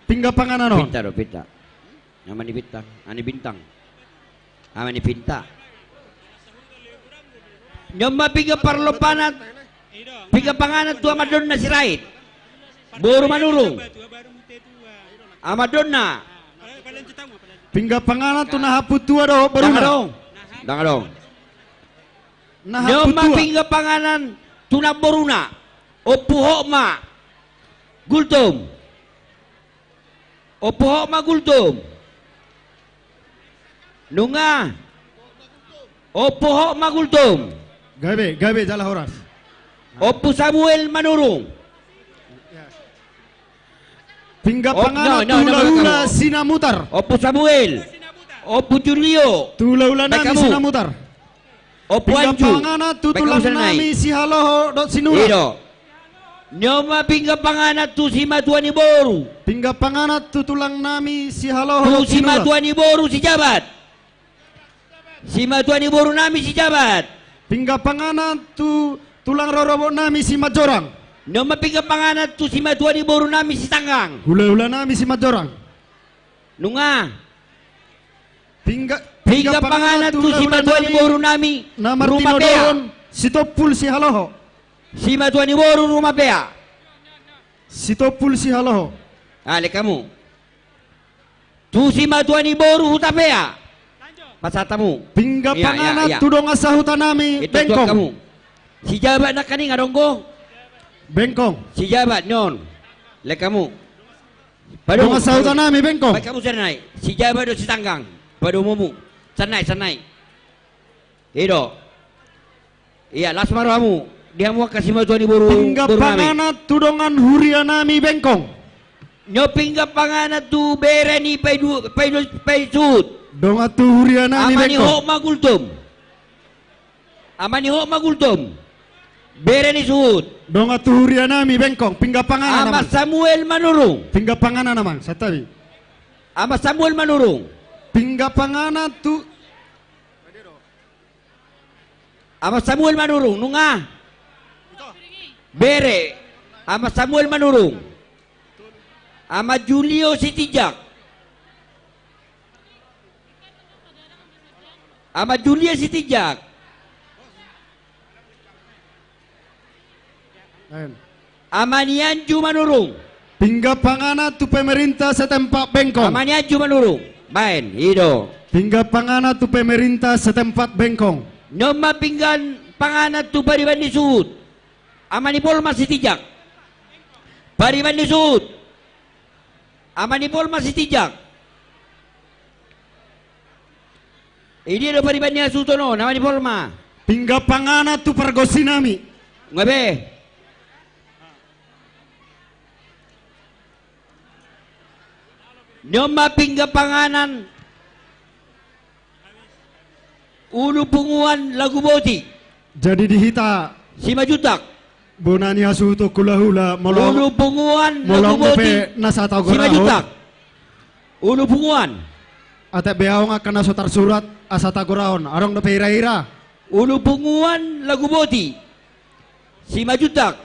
pinggan panganan on. Pinta do, Pinta. Ama ni Bintang, ani Bintang. Ama ni Pinta. Nion ma pinggan parlompanan, pinggan panganan tu amandona Sirait. Boru Manurung. Amandona. Pinggan panganan tu na hapu tua dohot boruna. Ndang adong. Ndang adong. Na hapu tua. Nion ma pinggan panganan tu namboruna. Ompu Hotma Gultom. Ompu Hotma Gultom. Nunga. Ompu Hotma Gultom. Gabe, gabe jala horas. Ompu Samuel Manurung. Pinggan panganan tu hula-hula Sinamutar. Ompu Samuel. Ompu Julio. Tu hula-hula nami Sinamutar. Ompu Anju. Pinggan panganan tu tulang nami Sihaloho dohot Sinurat. I do. Nion ma pinggan panganan tu simatua ni boru. Pinggan panganan tu tulang nami Sihaloho dohot Sinurat. Tu simatua ni boru Sijabat. Simatua ni boru nami Sijabat. Pinggan panganan tu tulang rorobot nami Simanjorang. Nion ma pinggan panganan tu simatua ni boru nami Sitanggang. Hula-hula nami Simanjorang. Nunga. Pinggan, pinggan panganan tu simatua ni boru nami Rumapea. Sitompul Sihaloho. Simatua ni boru Rumapea. Sitompul Sihaloho. Ah, lek hamu. Tu simatua ni boru Hutapea. Pasahat hamu. Pinggan panganan tu dongan sahuta nami Bengkong. Sijabat nangkaning adong do. Bengkong. Sijabat nion. Lek hamu. Dongan sahuta nami Bengkong. Baen hamu sian nai. Sijabat dohot Sitanggang. Padomu. Sian nai, sian nai. I do. Ia, las ma rohamu. Di hamu angka simatua ni boru, boru nami. Pinggan panganan tu dongan huria nami Bengkong. Nion pinggan panganan tu bere ni Paidu-, Paidu-, Paisuhut. Dongan tu huria nami Bengkong. Ama ni Hotma Gultom. Ama ni Hotma Gultom. Bere ni Suhut. Dongan tu huria nami Bengkong. Pinggan panganan, Amang. Ama Samuel Manurung. Pinggan panganan, Amang. Santabi. Ama Samuel Manurung. Pinggan panganan tu Ama Samuel Manurung, nunga. Bere. Ama Samuel Manurung. Ama Julio Sitinjak. Ama Julio Sitinjak. Baen. Ama ni Anju Manurung. Pinggan panganan tu pemerintah setempat Bengkong. Ama ni Anju Manurung. Baen, i do. Pinggan panganan tu pemerintah setempat Bengkong. Nion ma pinggan panganan tu pariban ni Suhut. Ama ni Polma Sitinjak. Pariban ni Suhut. Ama ni Polma Sitinjak. I dia do pariban ni hasuhuton on, ama ni Polma. Pinggan panganan tu pargonsi nami. Nunga be. Nion ma pinggan panganan Ulu Punguan Laguboti. Jadi di hita Simanjuntak. Bona ni hasuhuton hulahula, molo, ulu punguan, molo Laguboti, dope na satagoraon. Simanjuntak. Ulu punguan. Atik be adong angka na so tarsurat asa tagoraon, adong dope hira-hira. Ulu Punguan Laguboti. Simanjuntak.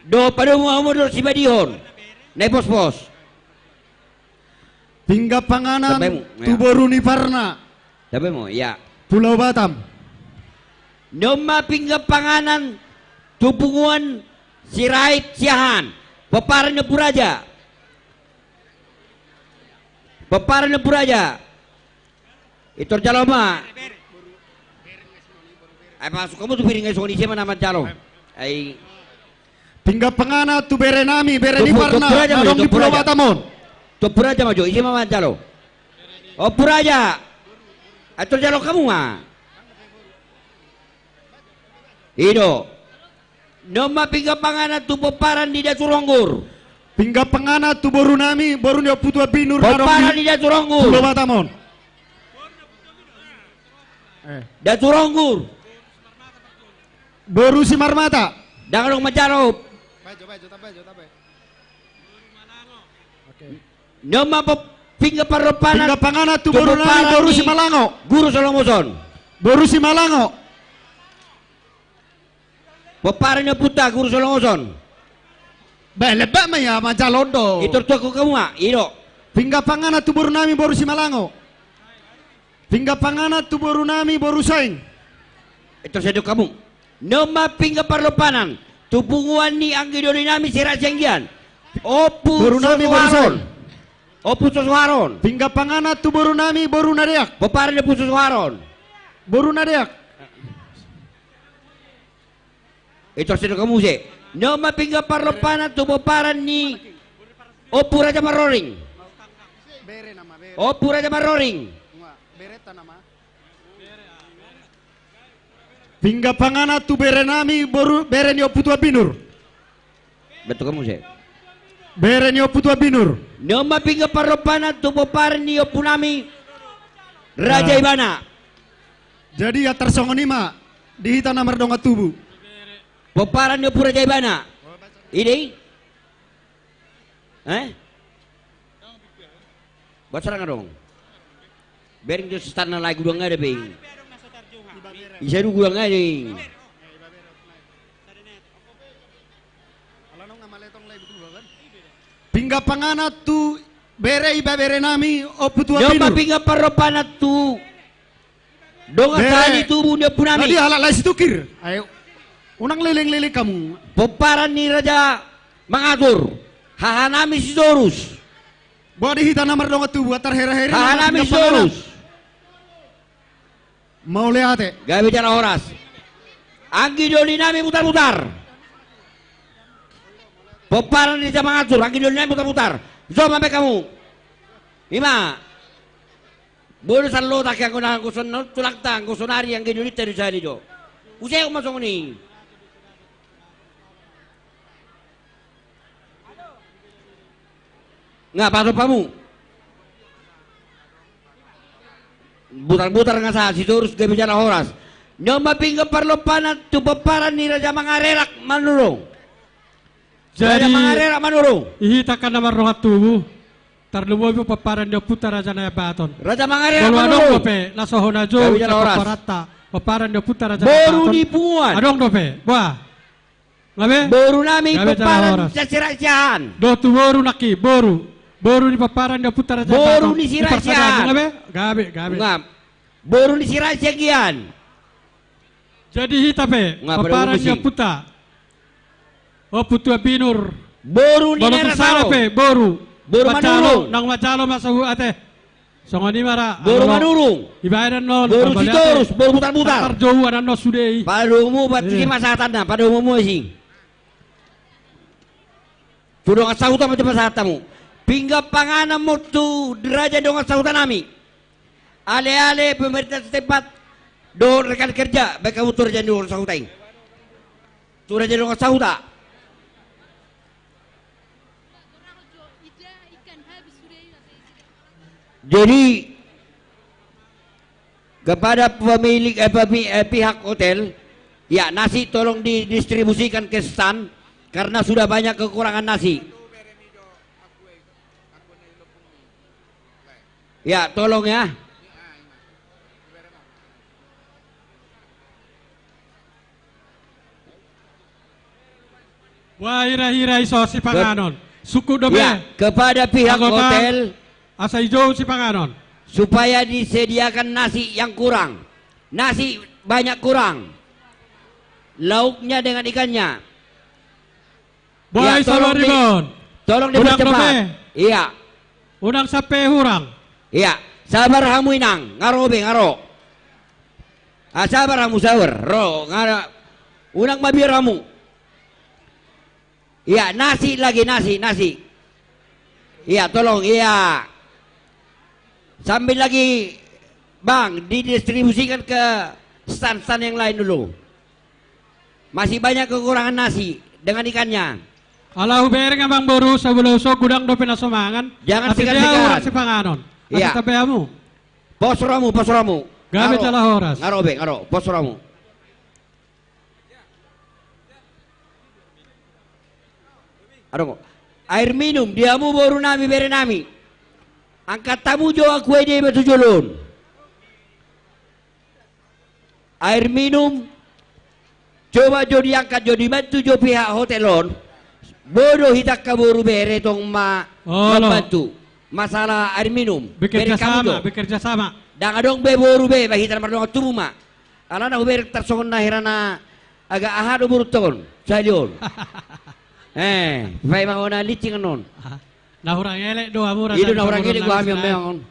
Dohot padomu hamu dohot simadihon. Nai pospos. Pinggan panganan tu boru ni Parna. Pulau Batam. Nion ma pinggan panganan tu punguan Sirait Siahaan. Pomparan ni Ompu Raja. Pomparan ni Ompu Raja. Itor jalo ma. Ai masuk hamu tu piring ai songon i, ise ma na manjalo. Ai. Pinggan panganan tu bere nami, bere ni Parna, na adong di Pulau Batam on. Tu Ompu Raja ma jo, ise ma manjalo. Ompu Raja. Ai tor jalo hamu ma. I do. Nion ma pinggan panganan tu pomparan ni Datu Ronggur. Pinggan panganan tu boru nami, boru ni Ompu Tuan Binur, na adong di Datu Ronggur. Pulo Batam on. Eh. Datu Ronggur. Boru Simarmata. Ndang adong manjalo. Bajo, bajo, tabajo, tabajo. Oke. Nunga pe-, pinggan parlompanan. Pinggan panganan tu boru nami, boru Simalango. Guru Solomoson. Boru Simalango. Pomparan ni ompunta, Guru Solomoson. Ba, lebak ma ia, manjalo do. Itor tu hamu ma, i do. Pinggan panganan tu boru nami, boru Simalango. Pinggan panganan tu boru nami, boru Saing. Itor sian hamu. Nunga pinggan parlompanan tu punguan ni anggi doli nami Sirait Sianggian. Ompu Sosuharon. Ompu Sosuharon. Pinggan panganan tu boru nami, boru Nadeak. Pomparan ni Ompu Sosuharon. Boru Nadeak. Itor sian hamu muse. Nunga pinggan parlompanan tu pomparan ni Ompu Raja Marroring. Ompu Raja Marroring. Pinggan panganan tu bere nami, boru, bere ni Ompu Tuan Binur. Itor hamu muse. Bere ni Ompu Tuan Binur. Nunga pinggan parlompanan tu pomparan ni ompu nami Raja Ibana. Jadi ia tarsongon i ma di hita na mardongan tubu. Pomparan ni Ompu Raja Ibana. I do i. Eh? Ba sanga adong. Bereng do sesana lai gudang ada be. Isa do gudang ada. Pinggan panganan tu bere, ibebere nami Ompu Tuan Binur. Nunga pinggan parlompanan tu dongan sahalak tubu ni ompu nami. Tadi halak lae situngkir. Ayo. Unang leleng-leleng hamu. Pomparan ni Raja Mangatur. Haha nami Sitorus. Boha di hita na mardongan tubu, tarhera-hera. Haha nami Sitorus. Mauliate. Gabe jala horas. Anggi doli nami Butar-butar. Pomparan ni Raja Mangatur, anggi doli nami Butar-butar. Zo ma baen hamu. I ma. Boi do sallota, anggo na, anggo songon tulangta, anggo saonari anggi dolinta do sahali do. Use ma songon i. Nga pasopamu. Butar-butar nga sa, Sitorus gabe jala horas. Nunga pinggan parlompanan tu pomparan ni Raja Mangarerak Manurung. Jadi, Raja Mangarerak Manurung. Di hita angka na mardongan tubu. Tarlumobi pomparan ni ompunta Raja Naiambaton. Raja Mangarerak Manurung. Adong dope na so hona jou. Gabe jala horas. Pomparanta, pomparan ni ompunta Raja Naiambaton. Boru ni punguan. Adong dope. Boha. Nga be? Boru nami pomparan ni Sirait Siahaan. Dohot tu boru nangkin, boru. Boru ni pomparan ni ompunta Raja Naiambaton. Boru ni Sirait Siahaan. Nga be? Gabe, gabe. Nga. Boru ni Sirait Sianggian. Jadi hita pe, pomparan ni ompunta. Ompu Tuan Binur. Boru ni Nera Salo. Boru Manurung. Nang manjalo ma so hu ate. Songon i ma ra. Boru Manurung. Ibaen annon. Boru Sitorus, boru Butar-butar. Tarjou annon sude i. Padomu, padomu ma sahatanna, padomu ma i. Tu dongan sahuta ma tu pasahat hamu. Pinggan panganan ma tu raja dongan sahuta nami. Ale-ale pemerintah setempat dohot rekan kerja, baen hamu tu raja dongan sahuta i. Tu raja dongan sahuta. Jadi, kepada pemilik, eh, pemi-, eh, pihak hotel, ya, nasi tolong didistribusikan ke stan, karena sudah banyak kekurangan nasi. Ya, tolong ya. Boha hira-hira i so sipanganon. Sungkun dope. Ya, kepada pihak hotel. Asa i jou sipanganon. Supaya disediakan nasi yang kurang. Nasi banyak kurang. Lauknya dengan ikannya. Boha i, sabar, Ibon. Tolong dipercepat. Iya. Unang sampe hurang. Iya. Sabar hamu inang, nga ro be, nga ro. Ah, sabar hamu, sabar. Ro, nga ro. Unang mabiar hamu. Iya, nasi lagi, nasi, nasi. Iya, tolong, iya. Sambil lagi, Bang, didistribusikan ke stan-stan yang lain dulu. Masih banyak kekurangan nasi dengan ikannya. Ala hubereng, amangboru, sabolo so godang dope na so mangan. Jangan sikat-sikat. Ate, dia urang sipanganon. Iya. Asa tabe hamu. Pos rohamu, pos rohamu. Gabe jala horas. Nga ro be, nga ro. Pos rohamu. Adong. Air minum di hamu borunami, berenami. Angkat hamu jo Aqua Edema tu jolo on. Air minum. Coba jo diangkat jo, dibantu jo pihak hotel on. Boi do hita angka boru bere tong ma-, olo, mambantu masalah air minum. Bekerja sama, bekerja sama. Ndang adong be boru be, ba hita na mardongan tubu ma. Alana hubereng tarsongon na hira na agak aha do boru tong on, sahali on. Eh, paima hona lincing annon. Na hurang elek do hamu. I do na hurang elek do hami memang.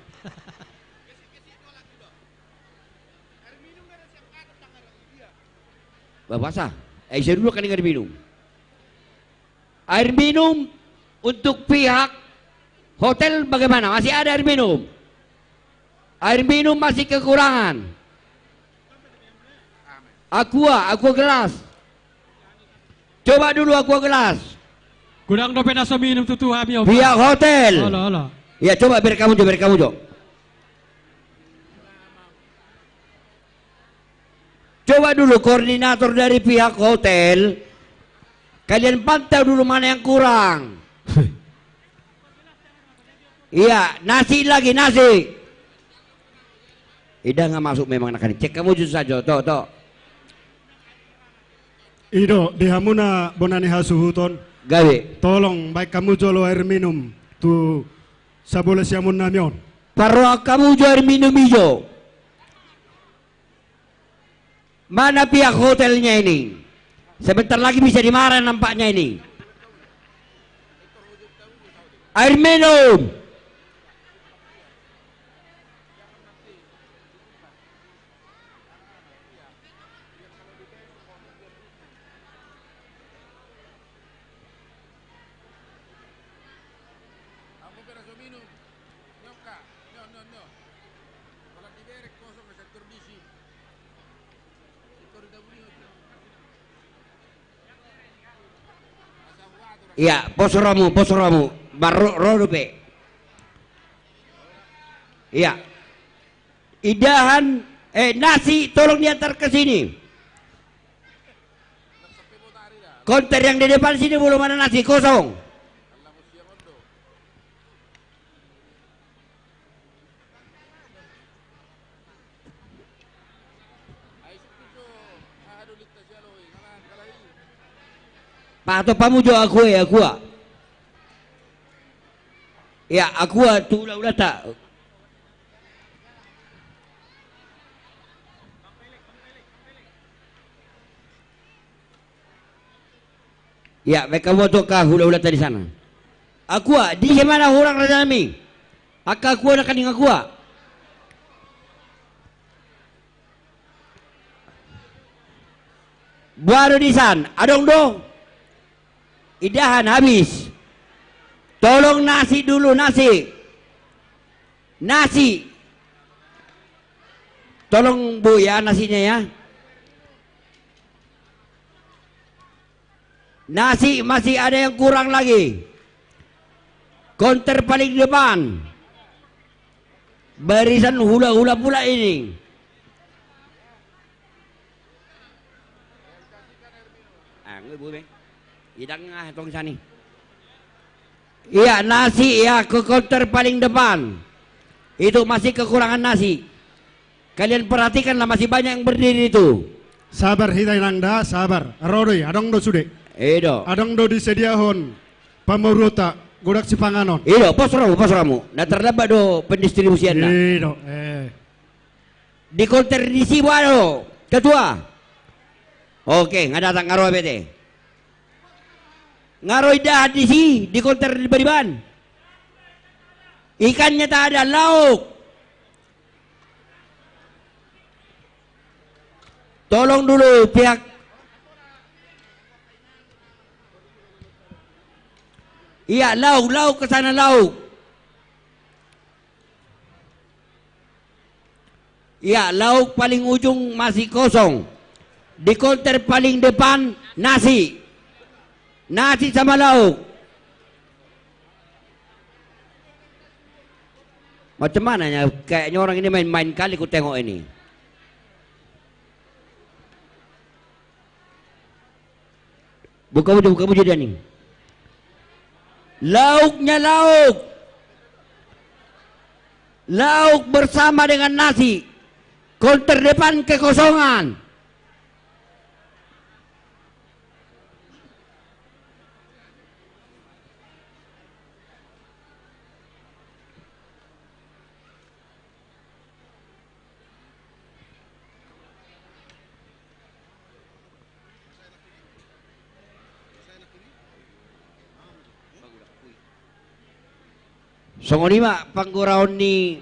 Babasa. Eh, ise dulu kan air minum. Air minum untuk pihak hotel bagaimana? Masih ada air minum? Air minum masih kekurangan. Aqua, Aqua gelas. Coba dulu Aqua gelas. Godang dope na so minum tutu hami, Opa. Pihak hotel. Olo, olo. Ya, coba bereng hamu jo, bereng hamu jo. Coba dulu koordinator dari pihak hotel, kalian pantau dulu mana yang kurang. Iya, nasi lagi, nasi. Ida nga masuk memang nangkin. Cek hamu jo sajo, to, to. I do, di hamu na bona ni hasuhuton. Gabe. Tolong baen hamu jolo air minum tu sabolo siamun nami on. Parrohahon hamu jo air minum i jo. Mana pihak hotelnya ini? Sebentar lagi bisa dimarah nampaknya ini. Air minum. Iya, pos rohamu, pos rohamu. Marro, ro dope. Iya. Idahan, eh, nasi tolong diantar ke sini. Konter yang di depan sini belum ada nasi, kosong. Pahatop hamu jo Aqua, Aqua. Ya, Aqua tu hulahulanta. Ya, baen hamu tu angka hulahulanta di sana. Aqua, di mana hurang rajanami? Angka Aqua nangkin, Aqua. Boha do di san, adong do? Idahan habis. Tolong nasi dulu, nasi. Nasi. Tolong, Bu, ya, nasinya, ya. Nasi masih ada yang kurang lagi. Konter paling depan. Barisan hulahula pula ini. Ah, nggak boleh. Idang ah tong sani. Iya, nasi ya, ke konter paling depan. Itu masih kekurangan nasi. Kalian perhatikanlah, masih banyak yang berdiri itu. Sabar hita inang da, sabar. Ro do i, adong do sude. Ido. Adong do disediahon pamoruonta, godang sipanganon. Ido, pos rohamu, pos rohamu. Na terdampak do pendistribusianna. Ido, eh. Di konter disi boha do, Ketua? Oke, nga datang, nga ro, bete. Nga ro idahan disi, di konter di padiban. Ikannya tak ada, lauk. Tolong dulu pihak. Iya, lauk, lauk ke sana, lauk. Iya, lauk paling ujung masih kosong. Di konter paling depan, nasi. Nasi sama lauk. Macam mana ya? Kayaknya orang ini main-main kali ku tengok ini. Buka buka, buka buka dia nih. Lauknya lauk. Lauk bersama dengan nasi. Konter depan kekosongan. Songon i ma panggoraon ni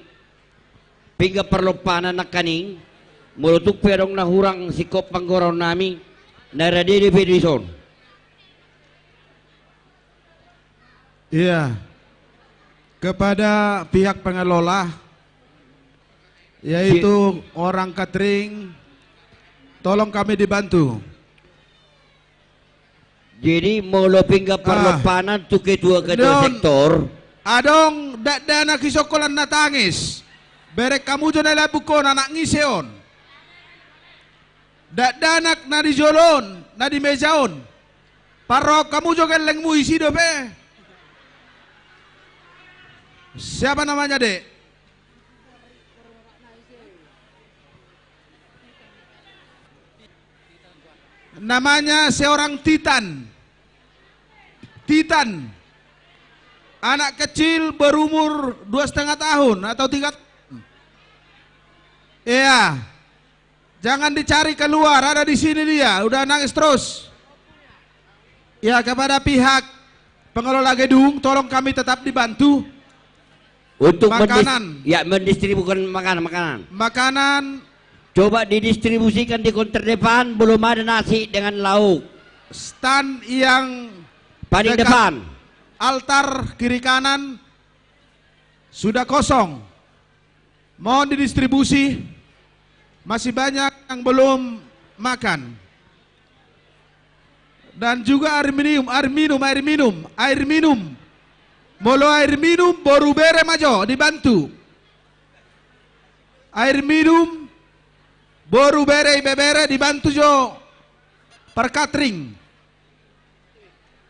pinggan parlompanan nangkaning. Molo tung pe adong na hurang singkop panggoraon nami, na rade dope dison. Iya. Kepada pihak pengelola, yaitu orang catering, tolong kami dibantu. Jadi molo pinggan parlompanan tu ketua-ketua sektor. Adong dakdanak i songkolan na tangis. Bereng hamu jo na i lambungkon, anak ngise on. Dakdanak na di jolo on, na di meja on. Parrohahon hamu jo gellengmu, isi dope. Siapa namanya, Dek? Namanya seorang Titan. Titan. Anak kecil berumur dua setengah tahun atau tiga tahun. Iya. Jangan dicari keluar, ada di sini dia, udah nangis terus. Ya, kepada pihak pengelola gedung, tolong kami tetap dibantu. Untuk mendis-, makanan. Ya, mendistribusikan makanan, makanan. Makanan. Coba didistribusikan di konter depan, belum ada nasi dengan lauk. Stan yang paling dekat depan. Altar kiri kanan sudah kosong. Mohon didistribusi, masih banyak yang belum makan. Dan juga air minum, air minum, air minum, air minum. Molo air minum, boru bere ma jo, dibantu. Air minum, boru bere, ibebere, dibantu jo par catering.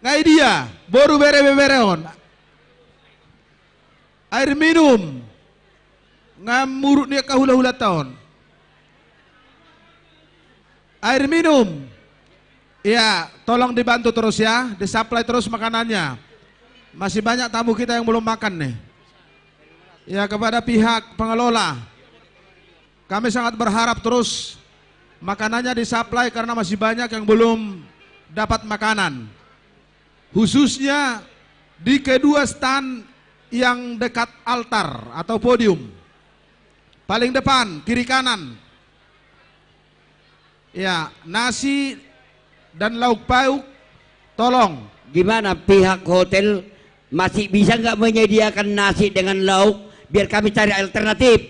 Nga i dia, boru bere, ibebere on. Air minum. Nga muruk ni angka hulahulanta on. Air minum. Ya, tolong dibantu terus ya, disuplai terus makanannya. Masih banyak tamu kita yang belum makan nih. Ya, kepada pihak pengelola. Kami sangat berharap terus makanannya disuplai karena masih banyak yang belum dapat makanan. Khususnya di kedua stan yang dekat altar atau podium. Paling depan, kiri kanan. Ya, nasi dan lauk pauk, tolong. Gimana pihak hotel, masih bisa nggak menyediakan nasi dengan lauk, biar kami cari alternatif?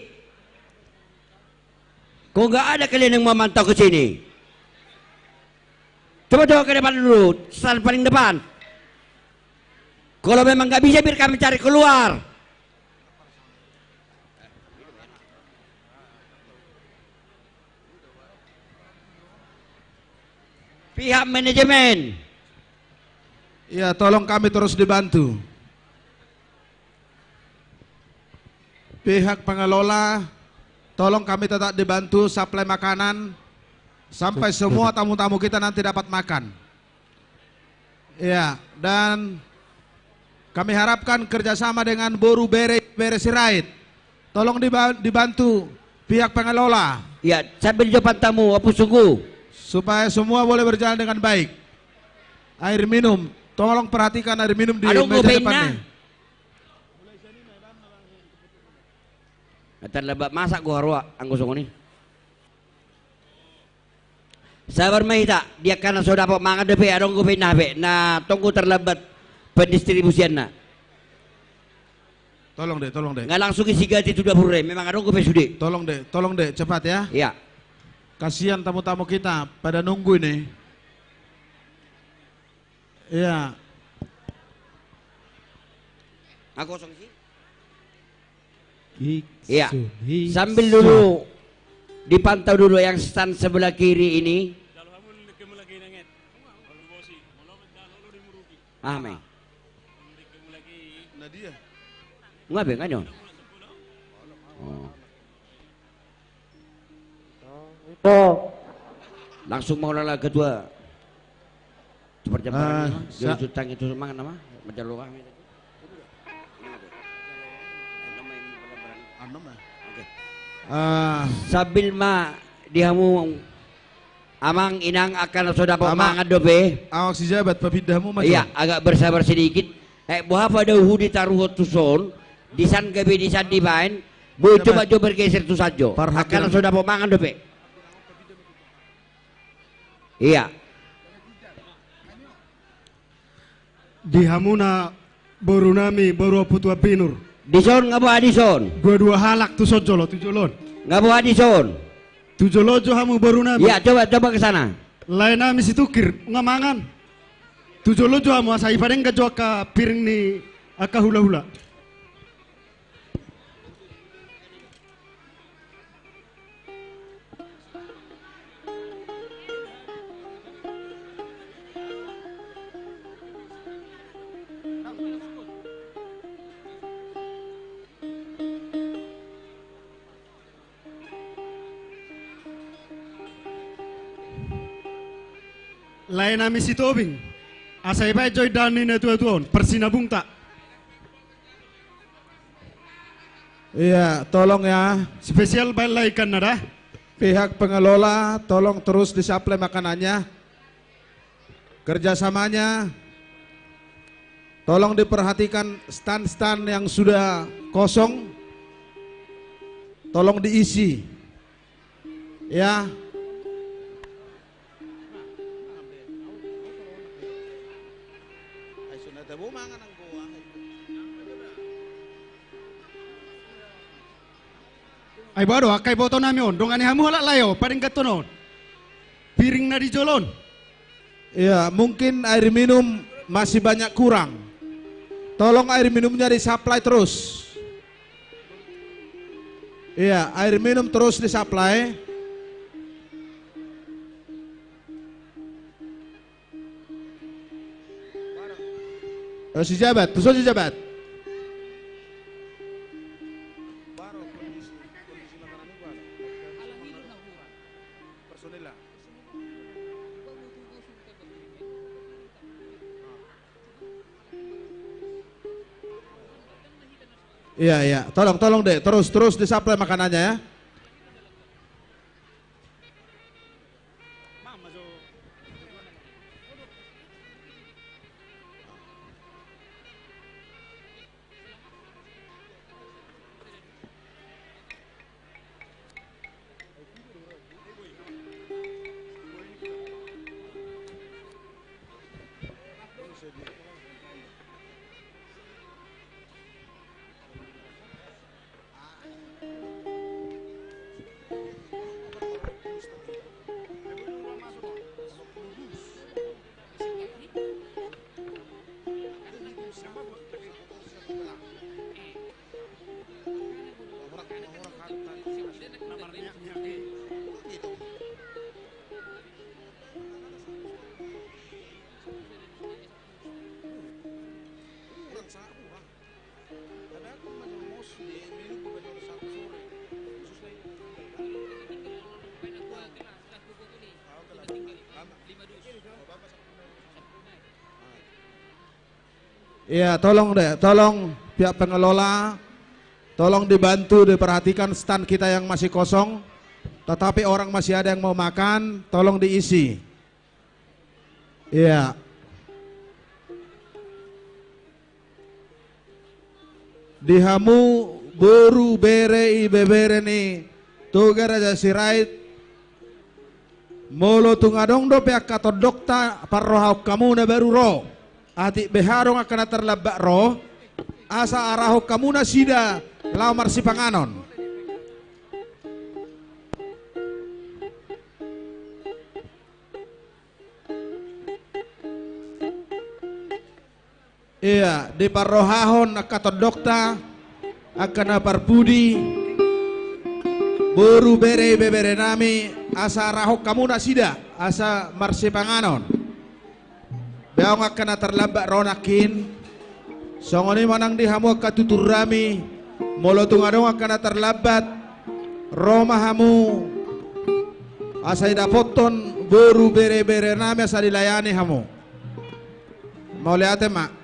Kok nggak ada kalian yang memantau ke sini? Coba, coba ke depan dulu, stan paling depan. Kalau memang nggak bisa, biar kami cari keluar. Pihak manajemen. Ya, tolong kami terus dibantu. Pihak pengelola, tolong kami tetap dibantu suplai makanan sampai semua tamu-tamu kita nanti dapat makan. Ya, dan kami harapkan kerjasama dengan boru bere, bere Sirait. Tolong diba-, dibantu pihak pengelola. Ya, sambil jo pantamu, Apu Sunggu. Supaya semua boleh berjalan dengan baik. Air minum, tolong perhatikan air minum di meja depan nih. Adong dope inna. Tarlambat masak goarua anggo songon i. Sabar ma hita, di angka na so dapot mangan dope, adong dope inna hape, na tonggo tarlambat pendistribusianna. Tolong, Dek, tolong, Dek. Nga langsung isi gati tu dapur, Dek, memang adong dope sude. Tolong, Dek, tolong, Dek, cepat ya. Iya. Kasihan tamu-tamu kita pada nunggu ini. Iya. Nga kosong sih? Iya. Sambil dulu dipantau dulu yang stand sebelah kiri ini. Aha ma i? Nga be nga on. Oh. Langsung ma, ulalah ketua. Sambil ma di hamu amang inang angka na so dapot mangan dope. Amang si jabat, papinda hamu ma. Iya, agak bersabar sedikit. Eh, boha pe do huditaruhon tuson, disan gabe disan dibaen, boi coba jo bergeser tusan jo. Angka na so dapot mangan dope. Iya. Di hamuna boru nami, boru Ompu Tuan Binur. Dison nga boha dison? Dua-dua halak tuson jolo, tu jolo on. Nga boha dison? Tu jolo jo hamu boru nami. Iya, coba, coba ke sana. Lae nami Situngkir, nga mangan. Tu jolo jo hamu asa dipadenggan jo angka piring ni angka hulahula. Lae nami Sitobing, asa dibaen jo indahan ni natuatua on, parsinabungta. Iya, tolong ya. Spesial baen lae ikanna da. Pihak pengelola, tolong terus disuplai makanannya. Kerjasamanya, tolong diperhatikan stand-stand yang sudah kosong, tolong diisi. Ya. Ai boha do angka iboto nami on, dongani hamu halak lae on, padengganhon on piring na di jolo on. Iya, mungkin air minum masih banyak kurang. Tolong air minumnya disuplai terus. Iya, air minum terus disuplai. Eh, si jabat, tuson si jabat. Iya, iya. Tolong, tolong deh. Terus, terus disuplai makanannya ya. Iya, tolong deh, tolong pihak pengelola, tolong dibantu, diperhatikan stand kita yang masih kosong, tetapi orang masih ada yang mau makan, tolong diisi. Iya. Di hamu boru, bere, ibebere ni Toga Raja Sirait, molo tung adong dope angka tondongta parrohahon hamu na baru ro, atik beha adong angka na tarlambat ro, asa arahon hamu nasida laho marsipanganon. Ia, diparrohahon angka tondongta, angka na parpudi, boru, bere, ibebere nami, asa rahon hamu nasida, asa marsipanganon. Beaong angka na tarlambat ro nangkin. Songon i ma nang di hamu angka tutur nami, molo tung adong angka na tarlambat, ro ma hamu, asa didapothon boru, bere, ibebere nami, asa dilayani hamu. Mauliate ma.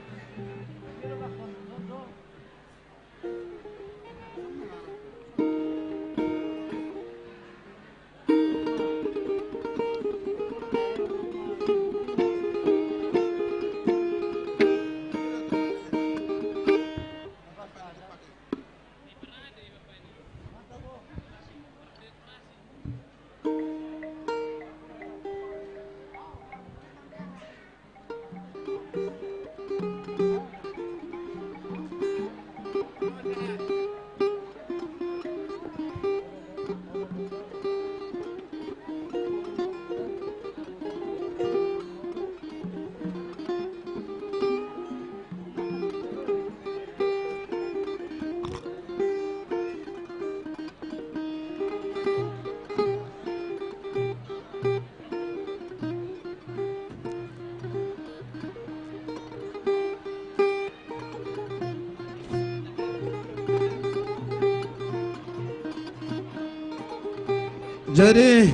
Jadi,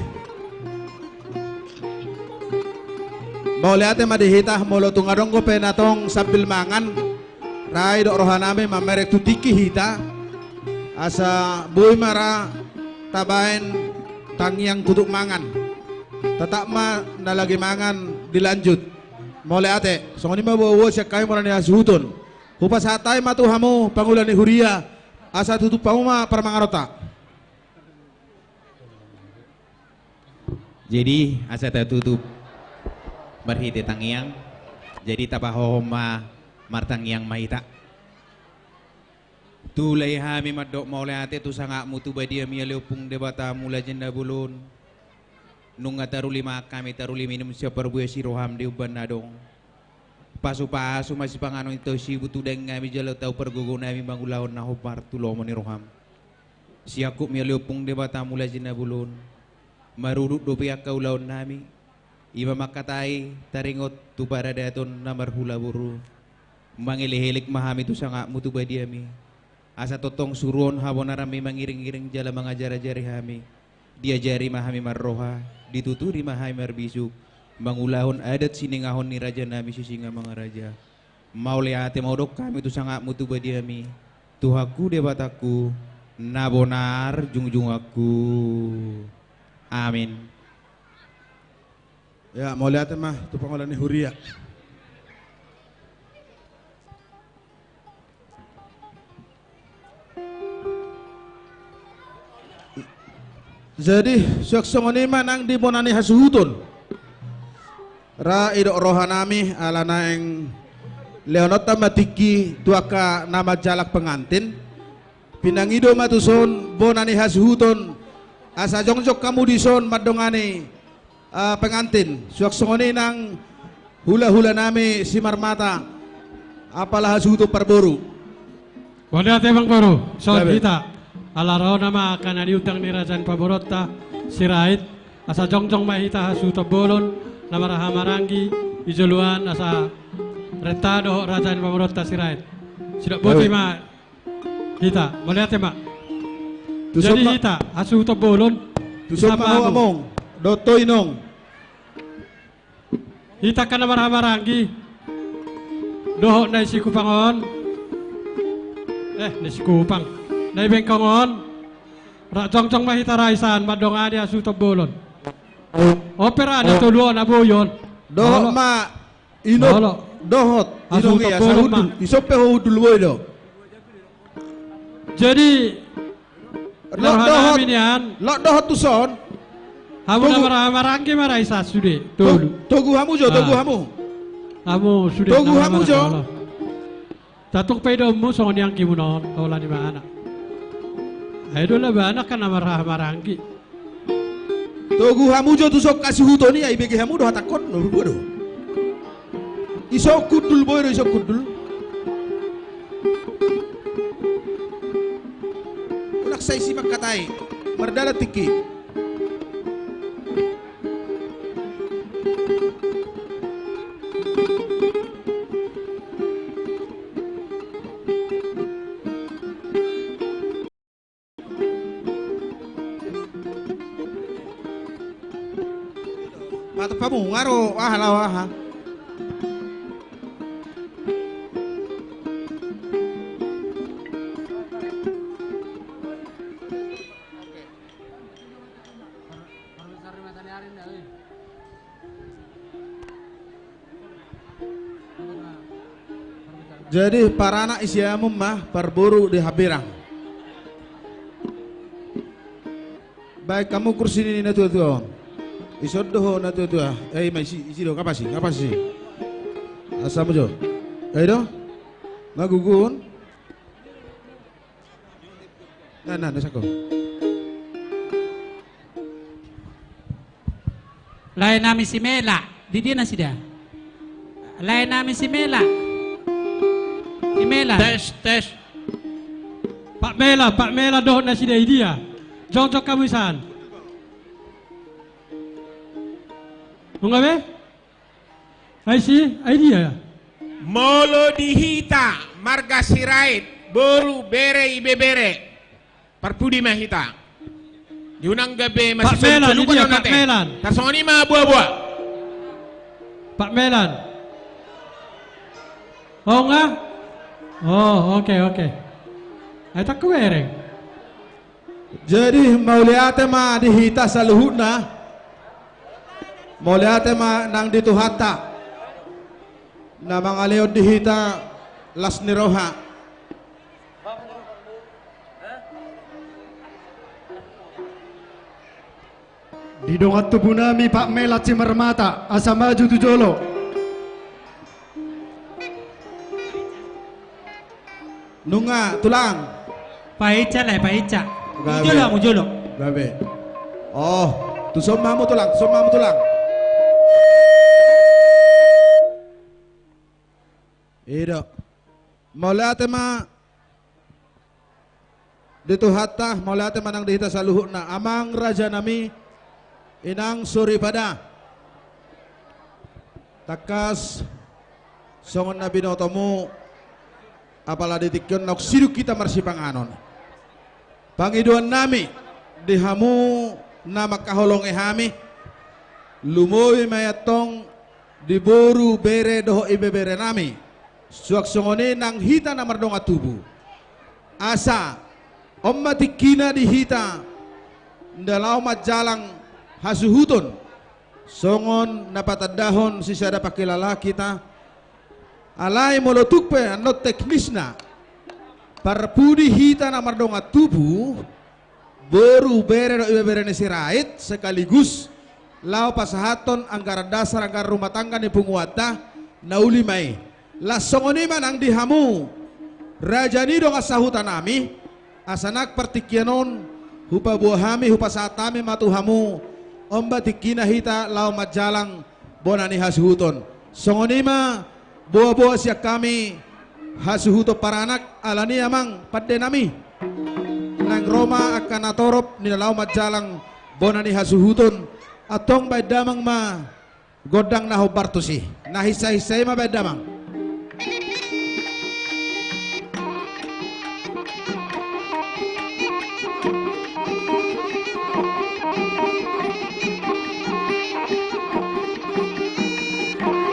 mauliate ma di hita, molo tung adong dope na tong sambil mangan, ra didok roha nami mambereng tu tingki hita, asa boi ma ra tabaen tangiang tutup mangan. Tatap ma na lagi mangan dilanjut. Mauliate, songon i ma boa-boa sian hami mula ni hasuhuton. Hupasahat hami ma tu hamu pangula ni huria, asa tutup hamu ma parmanganonta. Jadi, asa tatutup marhite tangiang, jadi tapahohom ma, martangiang ma hita. Tulai hami mandok mauliate tu sangapmu tu badiami ale Ompung Debata mula jenda bolon. Nunga taruli mangan hami, taruli minum sian parbue ni roham di umbahen na adong. Pasu-pasu ma sipanganon i tu sibu tu daging nami jala tu pargogo nami mangulahon na hombar tu lomo ni roham. Siangkup mi ale Ompung Debata mula jenda bolon. Marudut dope angka ulaon nami. I ma mangkatai taringot tu paradaton na marhula boru. Mangelek-elek ma hami tu sangapmu tu badiami. Asa tongtong suruon habonaranmi mangiring-iring jala mangajar-ajari hami. Diajari ma hami marroha, dituturi ma hami marbisuk, mangulahon adat siningahon ni raja nami Sisingamangaraja. Mauliate ma hudok hami tu sangapmu tu badiami, Tuhanku Debatangku, na bonar jungjunganku. Amin. Ya, mauliate ma tu pangula ni huria. Jadi, suang songon i ma nang di bona ni hasuhuton. Ra didok roha nami, ala naeng lehononta ma tingki tu angka na manjalang pengantin. Pinangido ma tuson bona ni hasuhuton, asa jongjong hamu dison mandongani ah, pengantin, suang songon i nang hula-hula nami Simarmata, apala hasuhuton parboru. Mauliate amangboru, songon hita, ala ro nama angka na niundang ni raja ni pamoruonta Sirait, asa jongjong ma hita hasuhuton bolon, na marhaha maranggi, di joloan asa renta dohot raja ni pamoruonta Sirait. Sidok boti ma hita, mauliate ma. Tuson. Jadi ma hita hasuhuton bolon. Tuson ma ho among dohot ho inong. Hita angka na marhaha maranggi dohot na i Sikupang on. Eh, na i Sikupang. Na i Bengkong on. Ra jongjong ma hita ra isan mandongani hasuhuton bolon. On pe ra na tolu on na boi on. Dohot ma inong dohot inong i, asa hundul. Ison pe ho hundul boi do. Jadi, lot dohot, lot dohot tuson. Hamu na marhaha maranggi ma ra isan sude, tolu. Togu hamu jo, togu hamu. Hamu sude. Togu hamu jo. Tatuk pe idaonmu songon i anggimuna on, holan i ma anak. Ai do laba anak kan na marhaha maranggi. Togu hamu jo tuson hasuhuton i, ai bege hamu do hatangkon, norbo do. Ison hundul boi do, ison hundul. tai, mardalan tingki. Mata pamu ngaro aha laho aha. Jadi paranak i siamun ma parboru di hambirang. Baen hamu kursi ni natuatua on. Ison do ho natuatua. Eh, ima isi, isi do, ngapasi, ngapasi. Asa mujur. Eh, do. Ngagugun. Na, na, na, sako. Lae nami si Mela, di dia nasida? Lae nami si Mela. Si Mela. Tes, tes. Pak Mela, Pak Mela dohot nasida i dia? Jongjong hamu i san. Nunga be? Ai si, ai dia. Molo di hita marga Sirait, boru, bere, ibebere, parpudi ma hita. Di unang gabe masisolusoluk. Pak Melan, di dia, Pak Melan? Tarsongon i ma boaboa. Pak Melan. Oh, nga? Oh, oke, oke. Ai tak kubereng. Jadi mauliate ma di hita saluhutna. Mauliate ma nang di Tuhanta na mangalehon di hita las ni roha. Di dongan tubu nami Pak Melan Simarmata, asa maju tu jolo. Nunga, Tulang. Paica le, paica. Gabe. Mujolo, mujolo. Gabe. Oh, tu son ma hamu, Tulang, tu son ma hamu, Tulang. I do. Mauliate ma di Tuhanta, mauliate ma nang di hita saluhutna, amang raja nami, inang soripada. Tangkas songon na binotomu, apala di tingki on naung sidung hita marsipanganon. Pangidoan nami di hamu na mangkaholongi hami, lumobi ma i antong di boru, bere dohot ibebere nami. Suang songon i nang hita na mardongan tubu. Asa on ma tingkina di hita nda laho manjalang hasuhuton. Songon na patandahon sisada pangkilala hita. Alai molo tung pe annon teknisna, parpudi hita na mardongan tubu, boru, bere dohot ibebere ni Sirait, sekaligus laho pasahathon anggaran dasar, anggaran rumah tangga ni punguanta, na uli ma i. Laos songon i ma nang di hamu raja ni dongan sahuta nami, asa nang partingkian on hupaboa hami, hupasahat hami ma tu hamu, on ma tingkina hita laho manjalang bona ni hasuhuton. Songon i ma boaboa sian hami hasuhuton paranak. Alani i, amang pande nami, naeng ro ma angka natorop ni na laho manjalang bona ni hasuhuton. Antong baen damang ma gondang na hombar tusi. Na hinsa-hinsa i ma baen damang.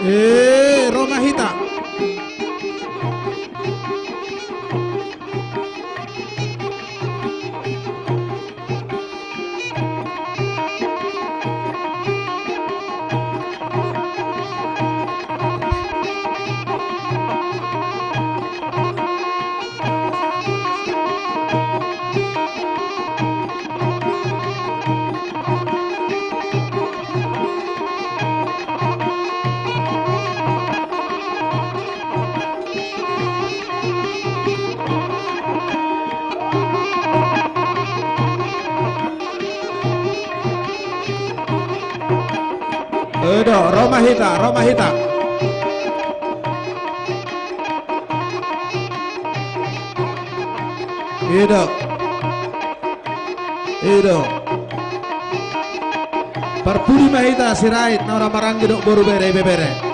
Eh, ro ma hita. Edo, ro ma hita, ro ma hita. Edo. I do. Parpudi ma hita Sirait, naura maranggi dohot boru bere, ibebere.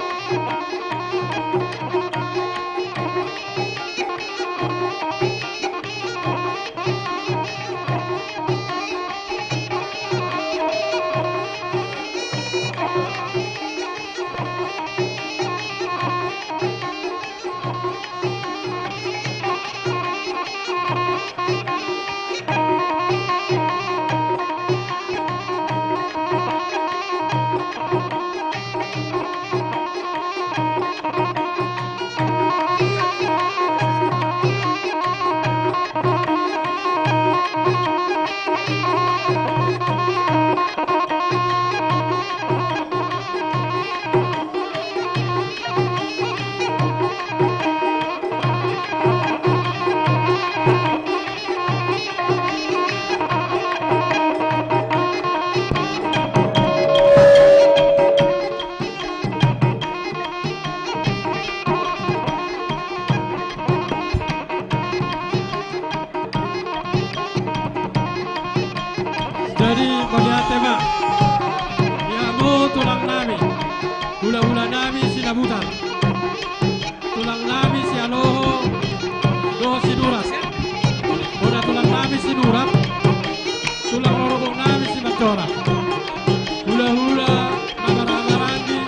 Jadi, mauliate ma di hamu tulang nami, hula-hula nami Sinabutar, tulang nami Sialoho dohot Sinurat, bona tulang nami Sinurat, tulang rorobot nami Simanjorang, hula-hula na marhaha maranggi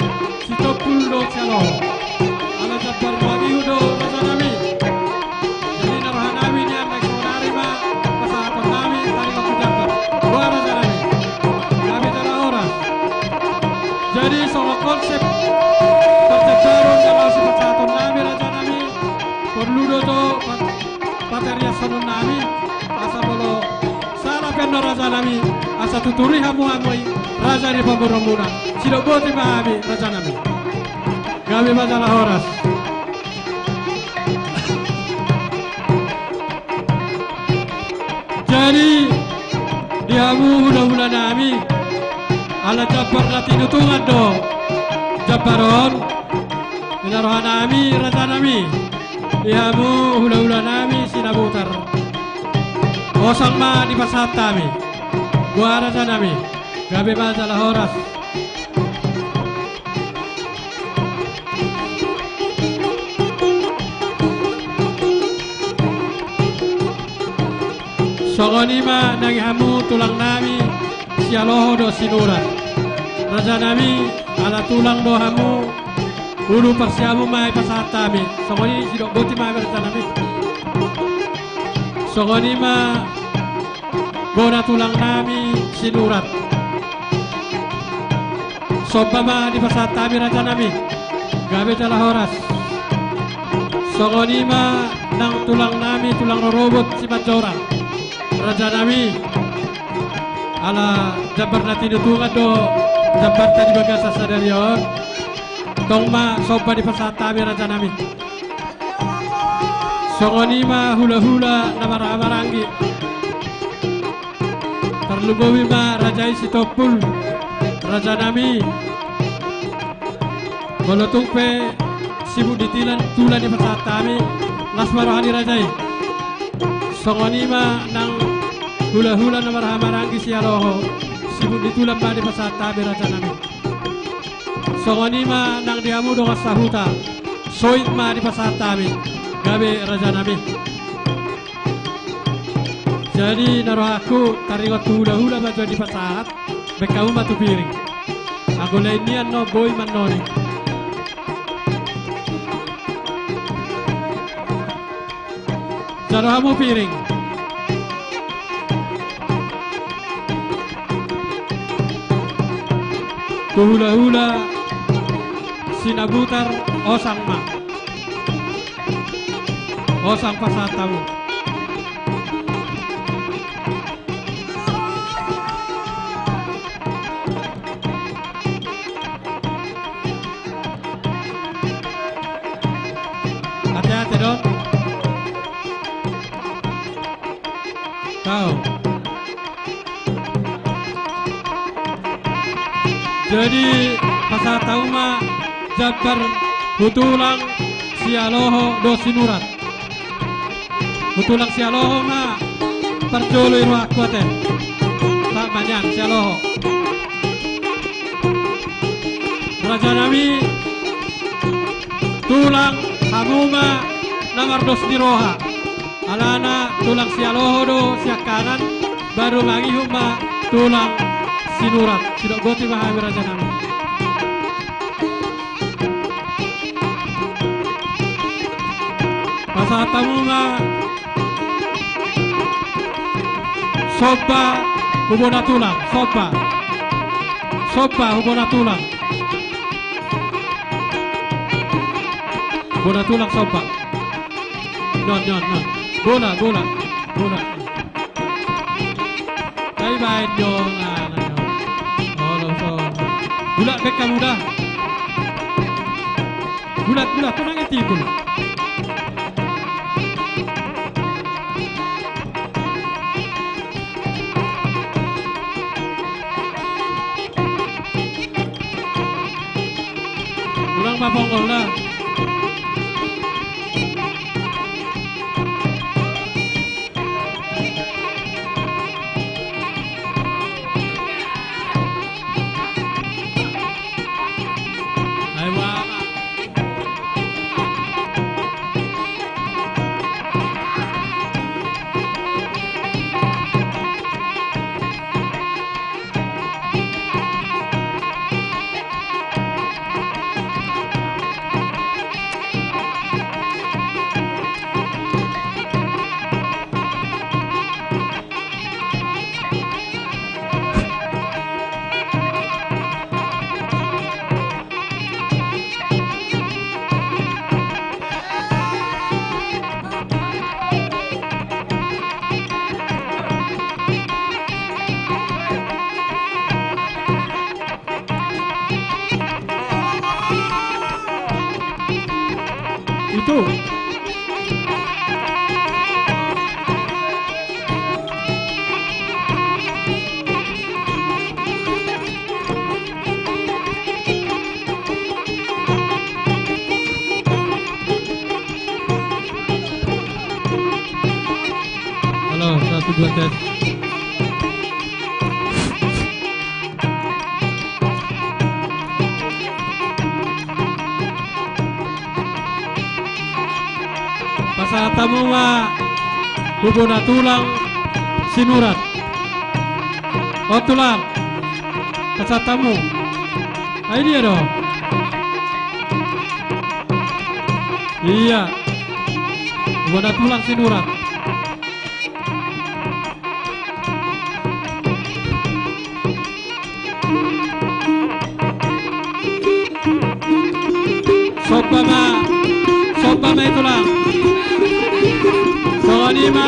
Sitompul dohot Sialoho. Ala jambar nami do raja nami. Jadi na roha nami nian naeng sonari ma pasahaton nami tali waktu jambar. Boha raja nami? Gabe jala horas. Jadi songon konsep parjambaron na laos sipasahaton nami raja nami, porlu do jo pa-, pateriashon nami, asa molo sala pe annon raja nami, asa tuturi hamu hamu i raja ni pamoruonmuna. Sidok boti ma hami raja nami. Gabe ma jala horas. Jadi di hamu hula-hula nami, ala jambar na tinutungan do jambar on. Di na roha nami raja nami, di hamu hula-hula nami Sinabutar, osang ma dipasahat hami. Boha raja nami? Gabe ma jala horas. Songon i ma nang di hamu tulang nami Sialoho dohot Sinurat. Raja nami, ala tulang do hamu, ulu parsiamun ma dipasahat hami. Songon i sidok boti ma hami raja nami. Songon i ma bona tulang nami Sinurat. Somba ma dipasahat hami raja nami. Gabe jala horas. Songon i ma nang tulang nami, tulang rorobot Simanjorang. Raja nami, ala jambar na tinutungan do jambarta di bagasan sadari on. Tong ma somba dipasahat hami raja nami. Songon i ma hula-hula na marhaha maranggi. Tarlumobi ma raja i Sitompul, raja nami. Molo tung pe sibuk ni tilan tulan dipasahat hami, las ma roha ni raja i. Songon i ma nang hula-hula na marhaha maranggi Sialoho, sibuk ni tulan ma dipasahat hami raja nami. Songon i ma nang di hamu dongan sahuta, soit ma dipasahat hami. Gabe raja nami. Jadi na rohangku taringot tu hula-hula ma jo dipasahat, baen hamu ma tu piring. Anggo lain nian no boi mannoni. Jalo hamu piring. Tu hula-hula Sinabutar, osang ma. Osang pasahat hamu. Ate-ate do. Tau. Jadi pasahat hamu ma jambar tu tulang Sialoho dohot Sinurat. Tu tulang Sialoho ma parjolo i rohangku ate. Nian, Sialoho. Rajanami, tulang hamu ma na mardos ni roha. Alana tulang Sialoho do siangkangan, baru mangihut ma tulang Sinurat. Sidok goti ma hami, rajanami. Pasahat hamu ma somba hu bona tulang, somba. Somba hu bona tulang. Bona tulang somba. Non, non, non. Bola, bola, bola. Bye bye, Jong. Ah, nah, nah. Oh, lo, so. Bulat, bek kamu dah. Bulat, bulat, tenang, itu, bulat. Ulang ma ponggol na. Ai, wah. Itu. Halo, satu, dua, tes. Pasahat hamu ma tu bona tulang Sinurat. O tulang, pasahat hamu. Ai dia do. Ia. Bona tulang Sinurat. Somba ma, somba ma i tulang. Songon i ma.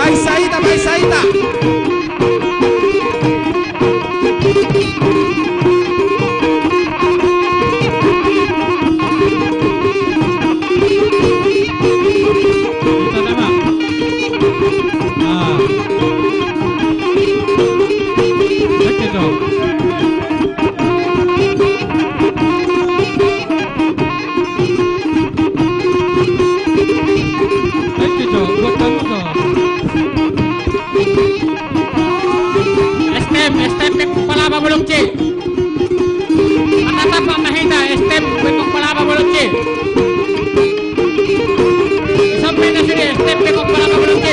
Baen saita, baen saita. Hita nama. Ah. Oke, dong. Oke, dong. Buat kamu, dong. S T M, S T M Pengkung Palapa Bolon C. Mangkatampak ma hita, S T M Pengkung Palapa Bolon C. Sampai na sude, S T M Pengkung Palapa Bolon C.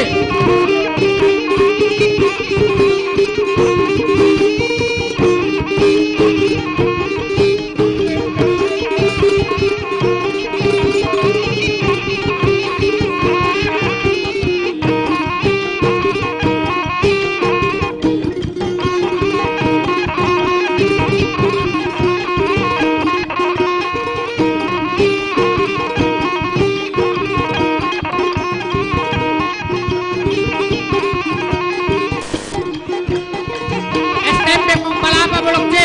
S T M Pengkung Palapa Bolon C,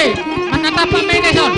mangkatampak ma hita dison.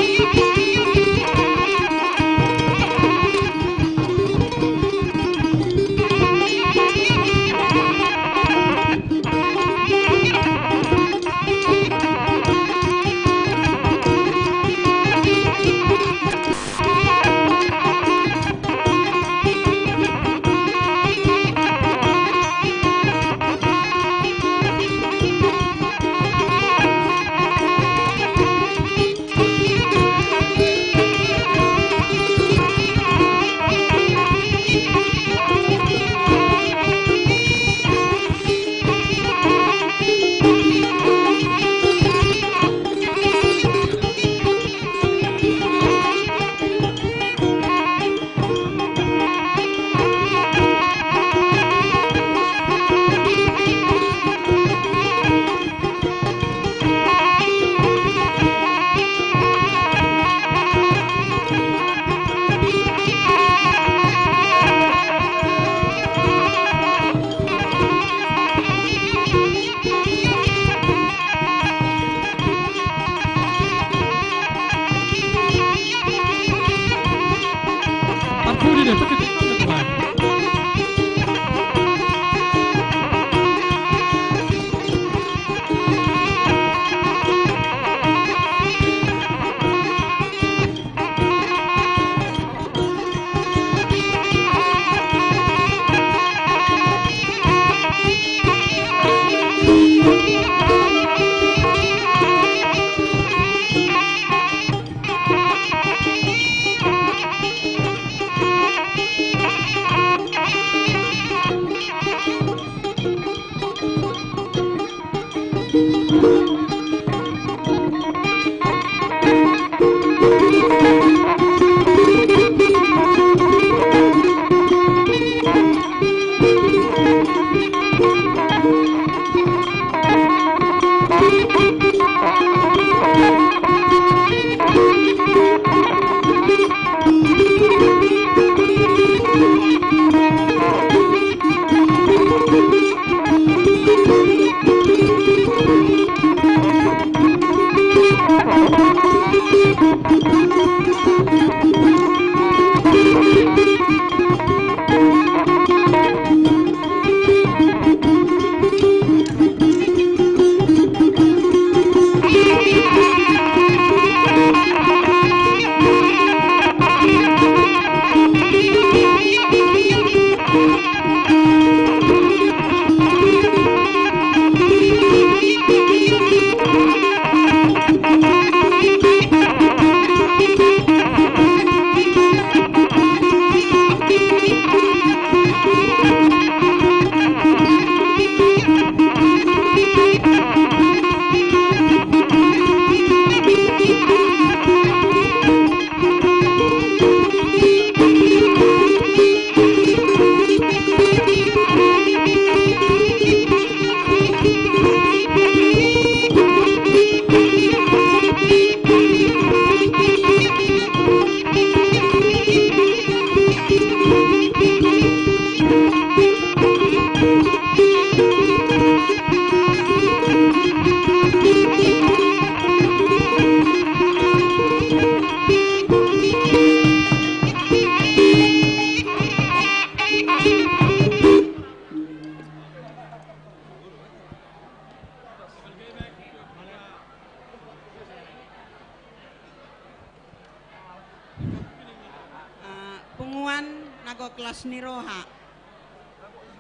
Nago kelas ni roha.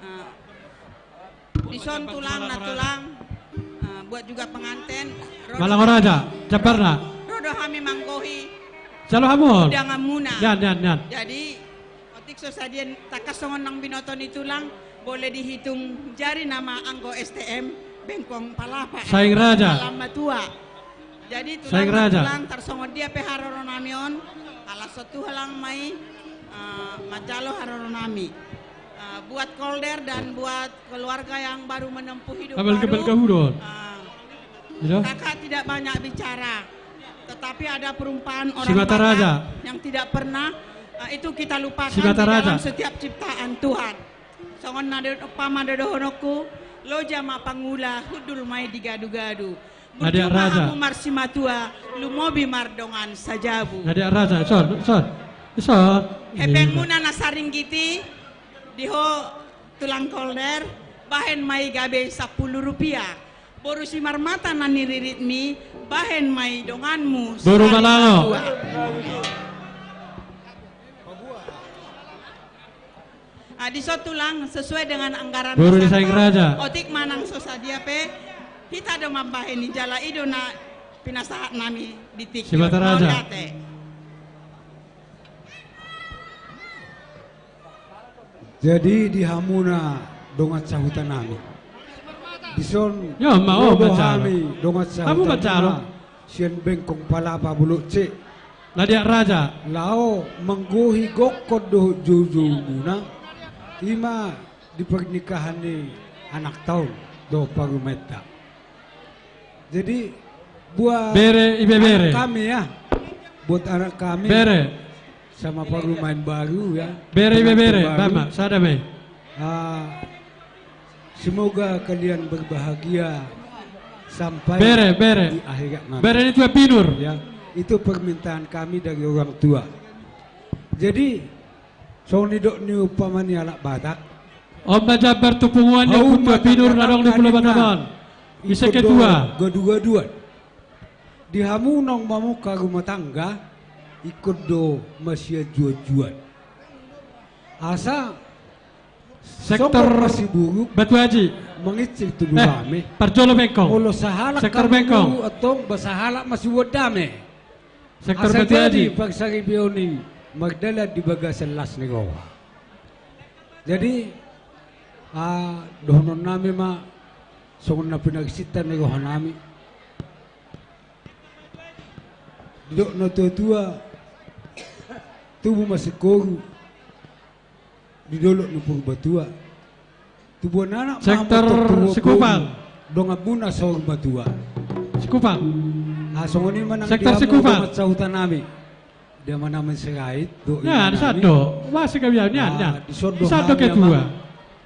Ah, dison tulang na tulang, ah, buat juga penganten. Ro do Malango Raja, Jabarna. Ro do hami manggohi. Jalo hamu on. Undanganmuna. Nian, nian, nian. Jadi, otik so sadia tangkas songon na binoto ni tulang, boleh dihitung jari nama anggo S T M, Bengkong Palapa. Saing Raja. Alam matua. Jadi, Saing tulang, Raja. Tulang, tarsongon dia pe haroronami on, ala so tulang ma i, eh, manjalo haroronami. Eh, buat Kolder dan buat keluarga yang baru menempuh hidup baru, eh, kakak tidak banyak bicara, tetapi ada perumpamaan orang Batak yang tidak pernah, eh, itu kita lupakan di dalam setiap ciptaan Tuhan. Songon na do-, umpama do dohononku, loja ma pangula, hundul ma i di gadu-gadu. Burju ma hamu marsimatua, lumobi mardongan sajabu. Adiak Raja, ison, ison. Ison. Hepengmuna na saringgit i, di ho tulang Kolder, bahen ma i gabe sampulu rupiah. Boru Simarmata na niriritmi, bahen ma i donganmu. Boru Malango. Ah, dison tulang, sesuai dengan anggaran boru ni Saing Raja. Otik manang so sadia pe, hita do mambahen i jala i do na pinasahatnami di tingki. Simarmata Raja. Mauliate. Jadi di hamuna dongan sahutanami. Dison, ya, ma, oh, ro do hami dongan sahutanami. Hamu baca, ro. Sian Bengkong Palapa Bolok C. Adiak Raja. Laho manggohi gokkon dohot joujoumuna, i ma di pernikahan ni anakta on dohot parumaenta. Jadi, buat, bere, ibe bere, anak kami, ya. Buat anak kami. Bere. Sama parumaen baru, ya. Bere, ibe bere, pengantin baru. Bama, sada ma i. Ah, semoga kalian berbahagia sampai, bere, bere, di akhirat nanti. Bere ni Tuan Pinur. Ya, itu permintaan kami dari orang tua. Jadi, songon nidok ni umpama ni halak Batak. On ma jambar tu punguan ni Ompu Tuan Pinur na adong di Pulo Batam on. Ise ketua? Gadu-gaduan. Di hamu naung mamungka rumah tangga, ingkon do masianjuanjuan. Asa sektor Batu Aji. Songon masiburuk, Batu Aji, manginsir tu dua, eh, dame. Parjolo Bengkong. Molo sahalak, sektor Bengkong, masiburuk, antong ba sahalak masibuat dame. Sektor Batu Aji. Asa jadi parsaripeon i mardalan di bagasan las ni roha. Jadi, ah, dohononnami ma songon na pinarsinta ni rohanami. Didok na tuatua, tubu ma singkoru di dolok ni Purbatua. Tubuan anak ma sektor Sikupang. Donganmuna saur matua. Sikupang. Ah, songon i ma nang sektor di hamu Sikupang. Dongan sahutanami. Di amanami Sirait, dohot inanami. Nian, sado. Masih kami, nian, ah, nian. Dison do hami, ketua, amang,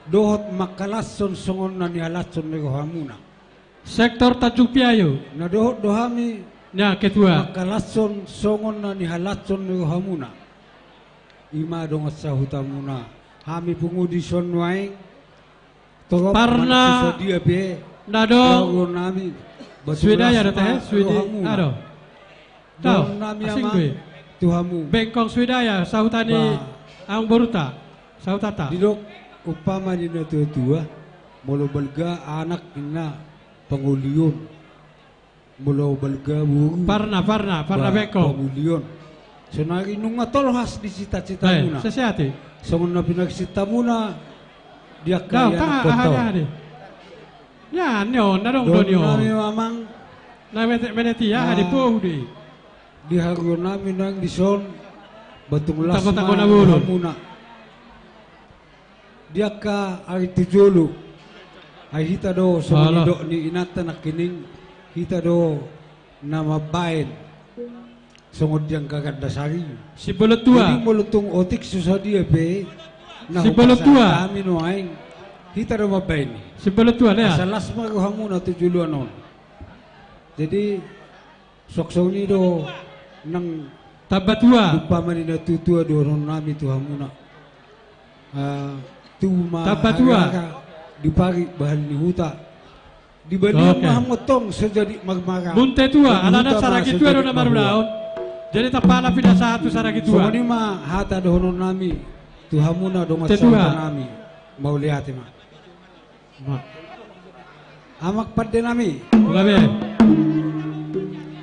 dohot mangkalashon songon na nihalashon ni rohamuna. Sektor Tanjung Piayu. Na dohot do hami, nian, ketua, mangkalashon songon na nihalashon ni rohamuna. I ma dongan sahutamuna. Hami pungu dison nuaeng. Torop Parna, manang so sadia pe, na adong, dohononnami, Swedaya do, Batu Las ma, eh, Swede, rohamuna. Ado. Tau, dohononnami, asing, amang, tu hamu. Bengkong Swedaya, sahutan ni, ba, amangboruta, sahutanta. Didok umpama ni na tuatua, molo balga anak ninna pangolion. Molo balga boru, Parna, Parna, Parna, ba, Bengkong, pamulion. Sonari nunga tolhas di cita-citamuna. Eh, sesehati. Songon na pinarsintamuna di angka ianakhonta on. Aha, aha, aha, aha. Ya, ni on, na adong do ni on. Dohononnami, amang. Na menek-menek i, aha, ah, di pohu do i. Di haruanami nang dison, ba tung las ma rohamuna. Tanggo-tanggo na boru. Di angka ari tu jolo. Ai hita do, songon nidok ni inanta nangkining, hita do na mambaen. Songon di angka gandasari. Simbolo tua. Jadi molo tung otik so sadia pe, na hupasahat hami nuaeng, hita do mambaen. Simbolo tua, Lea. Asa las ma rohamuna tu joloan on. Jadi, songon i do nang tamba tua. Umpama ni na tuatua dohononnami tu hamuna. Ah, tubu ma, tamba tua, hagara di parik bahal ni huta. Di balian, oke, ma hamu antong so jadi marmara. Munte tua, alana Saragitua do na marulaon. Jadi tampakna pinasahat tu Saragitua. Songon i ma hata dohononnami. Tu hamuna dongan sahuta nami, mauliate ma. Ma. Amang pande nami. Ulabe.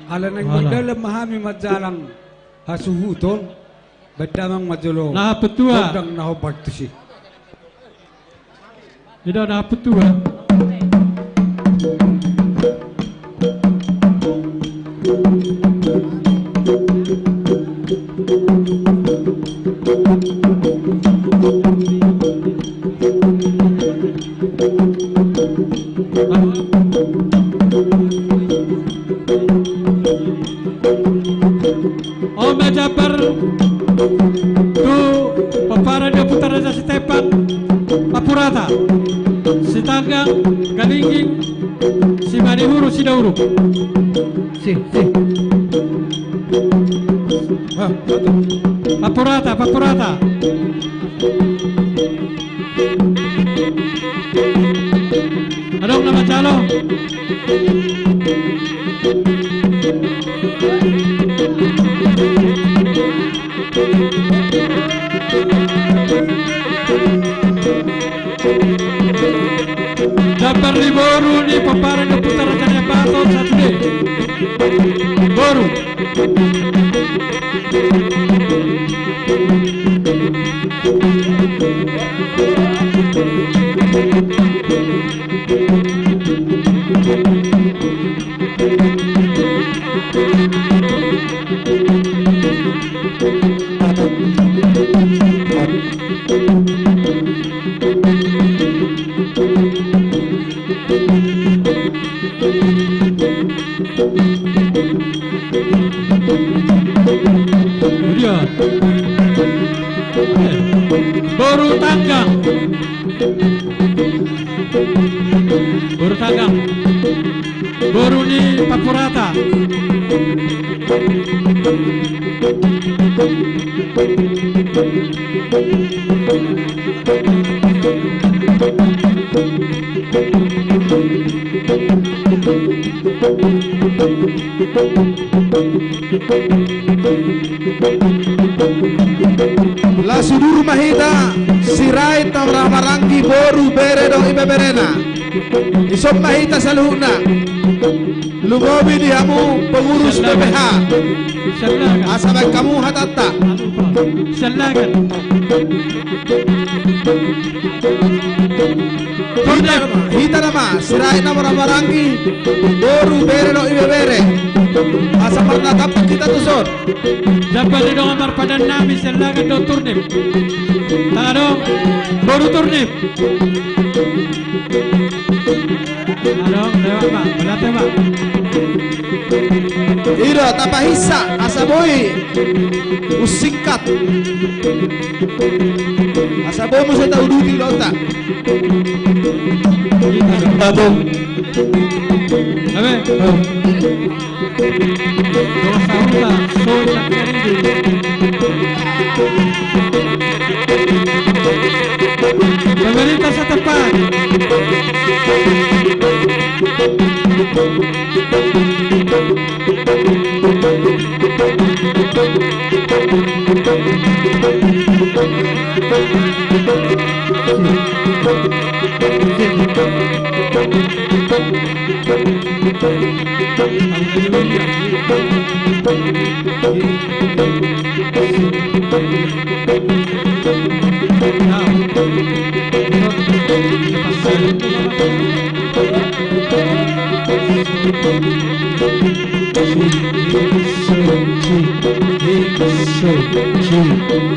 Ala naeng mardalan ma hami manjalang hasuhuton, baen damang ma jolo. Na hapetua. Gondang na hombar tusi. Ida na hapetua. On ma jambar tu pomparan ni Ompunta Raja Sitepan, Pampurata, Sitanggang, Galingging, Simanihuru, Sidauruk. Si, si. Pampurata, Pampurata. Adong na manjalo. Jambar ni boru ni pomparan ni Ompunta Raja Ambaton sasude. Boru. Boru Tanggang. Boru Tanggang. Boru ni Pampurata. Laos sudur ma hita, Sirait na marhahamaranggi, boru, bere dohot ibeberena. Dison ma hita saluhutna. Lumobi di hamu pengurus B P H. Asa baen hamu hatanta. Hita nama, hita nama, Sirait na marhahamaranggi, boru, bere dohot ibebere. Asa marnatampak hita tuson. Jambar ni dongan marpadan nami, Siallagan dohot Turnip. Tangkas adong boru Turnip. Adong, lewat, Pak. Berarti, Pak. I do, tapahinsa, asa boi. Usingkat. Asa boi muse tauduti ulaonta. Tatung. Abe. Dosa hula, soi tak karibu. Pemerintah setempat.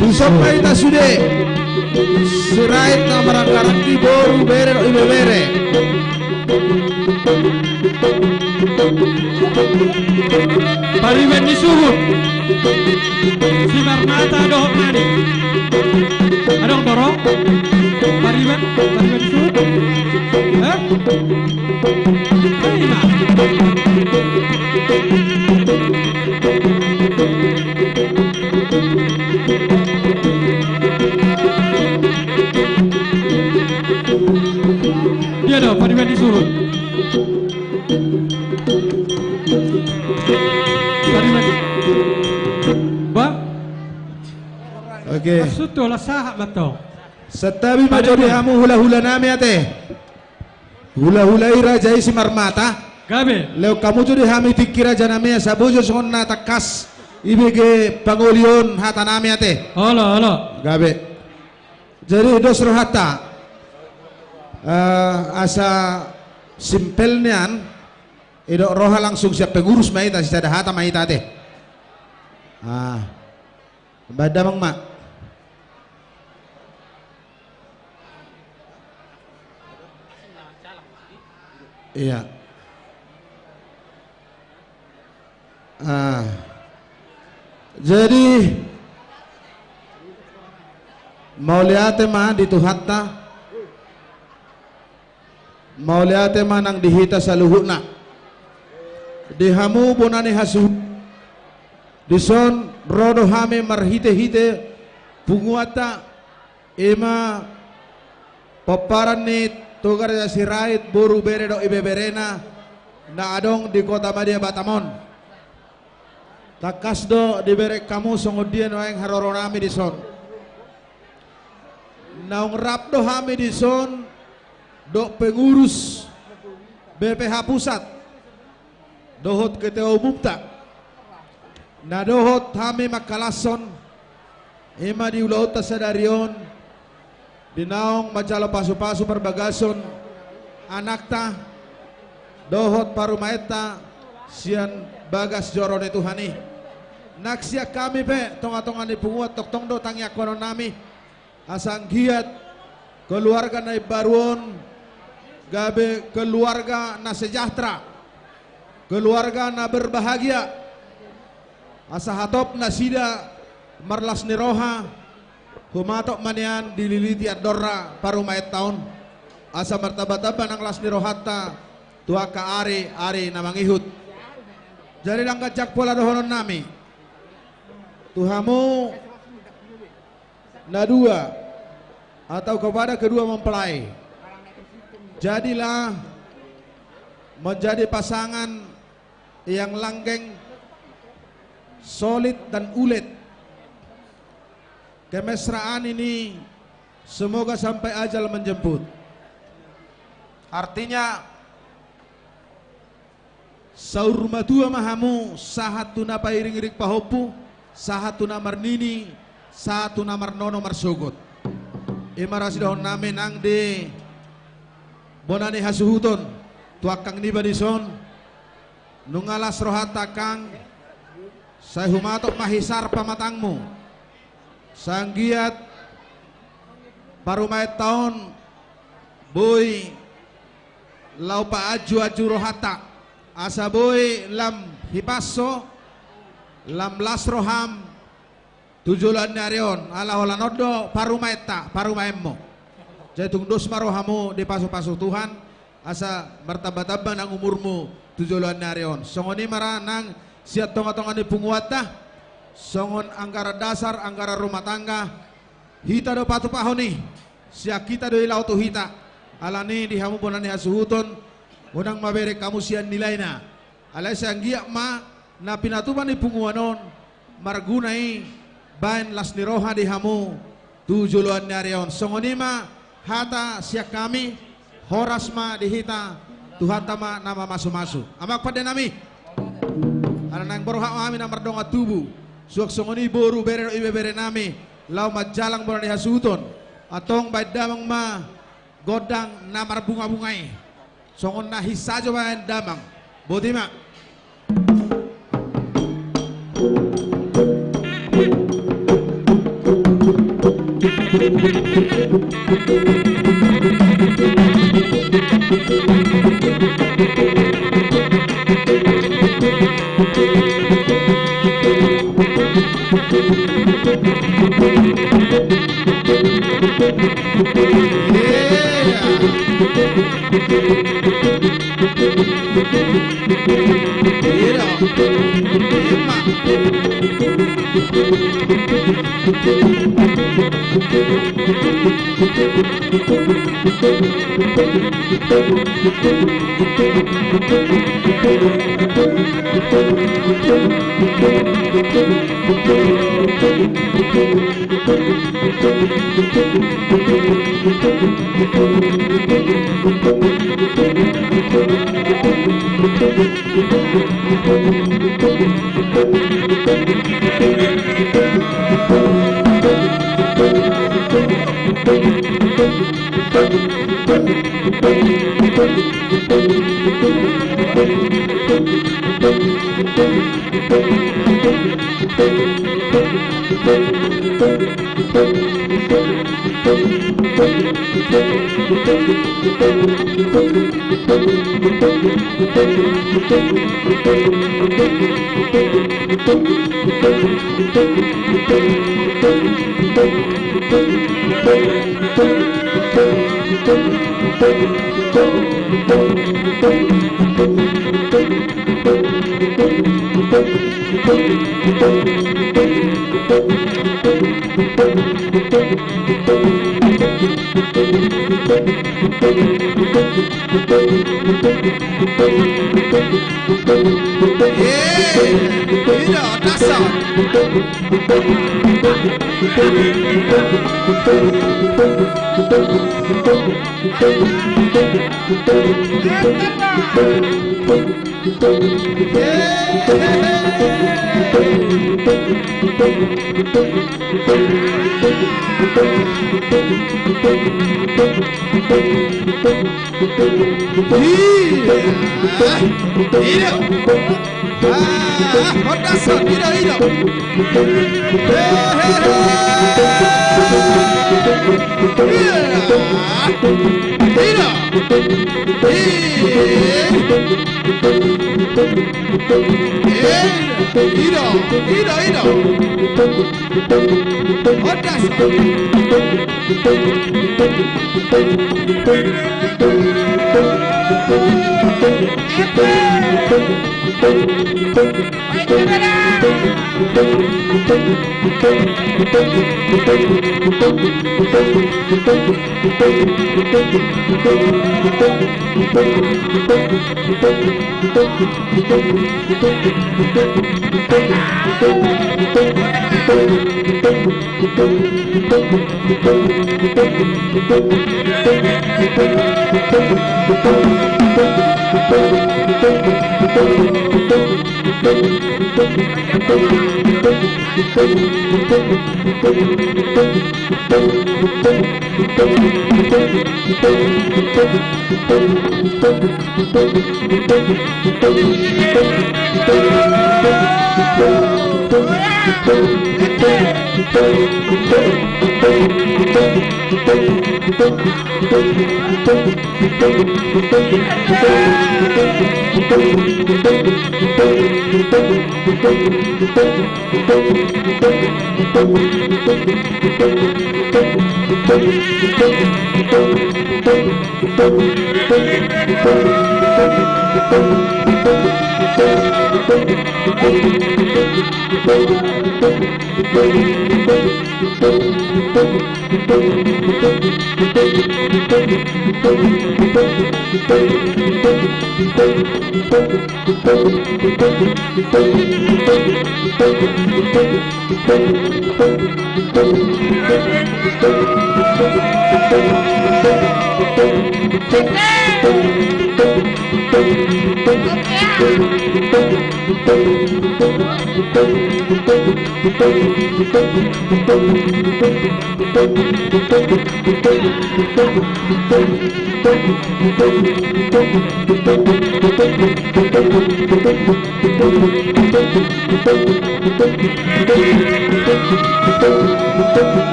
Tuson ma hita sude. Sirait na marhahamaranggi, boru, bere dohot ibebere. Pariban ni suhut. Simarmata dohot Manik. Adong do ro? Pariban, pariban ni suhut. Hah? Ai ma. Dia do pariban ni suhut. Pariban. Ba? Oke. Maksudhu, holan sahat ma tong. Santabi ma jo di hamu hulahula nami ate. Hulahula i raja i Simarmata. Gabe. Lehon hamu jo di hami tingki raja nami asa boi jo songon na tangkas ibege pangoli on hata nami ate. Olo, olo. Gabe. Jadi dos rohanta. Eh, asa simpel nian. Idok roha langsung sian pengurus ma hita, sisada hata ma hita ate. Ah. Baen damang ma. Iya. Ah. Jadi mauliate ma di Tuhanta. Mauliate ma nang di hita saluhutna. Di hamu bona ni hasuhuton, dison ro do hami marhitehite punguanta, ima pomparan ni Toga Raja Sirait, boru, bere dohot ibeberena na adong di Kota Madya Batam on. Tangkas do dibereng hamu songon dia nuaeng haroro nami dison. Naung rap do hami dison dohot pengurus B P H pusat dohot ketua umumta, na dohot hami mangkalashon ima di ulaonta sadari on, di naung manjalo pasupasu parbagason anakta dohot parumaenta sian bagas joro ni Tuhan i. Nang sian hami pe tongatonga ni punguan tongtong do tangiangkonon nami, asa anggiat keluarga na imbaru on gabe keluarga na sejahtera, keluarga na berbahagia, asa hatop nasida marlas ni roha, humatop ma nian dililiti andorra parumaenta on, asa martambatamba nang las ni rohanta tu angka ariari na mangihut. Jadi ndang ganjang pola dohonon nami tu hamu na dua atau kepada kedua mempelai, jadilah menjadi pasangan yang langgeng, solid dan ulet. Kemesraan ini semoga sampai ajal menjemput. Artinya, saur matua ma hamu sahat tu na pairingiring pahompu, sahat tu na marnini, sahat tu na marnono marsogot. Ima ra sidohonon nami nang di bona ni hasuhuton tu angkang niba dison. Nunga las rohanta angkang, sai humatop ma hisar pamatangmu. Sai anggiat parumaenta on boi laho paanjuanju rohanta, asa boi lam hipas ho, lam las roham tu joloan ni ari on, ala holan on do parumaenta, parumaenmu. Jadi tung dos ma rohamu dipasupasu Tuhan, asa martambatamba nang umurmu tu joloan ni ari on. Songon i ma ra nang sian tongatonga ni punguanta, songon anggaran dasar, anggaran rumah tangga, hita do patupahon i, sian hita do i laho tu hita. Alani di hamu bona ni hasuhuton, unang ma bereng hamu sian nilaina. Alai sai anggiat ma na pinatupa ni punguan on marguna i baen las ni roha di hamu tu joloan ni ari on. Songon i ma hata sian hami, horas ma di hita, Tuhanta ma na mamasumasu. Amang pande nami, ala naeng borhat ma hami na mardongan tubu, suang songon i boru, bere dohot ibebere nami, laho manjalang bona ni hasuhuton. Antong baen damang ma gondang na marbungabunga i. Songon na hinsa jo baen damang. Boti ma.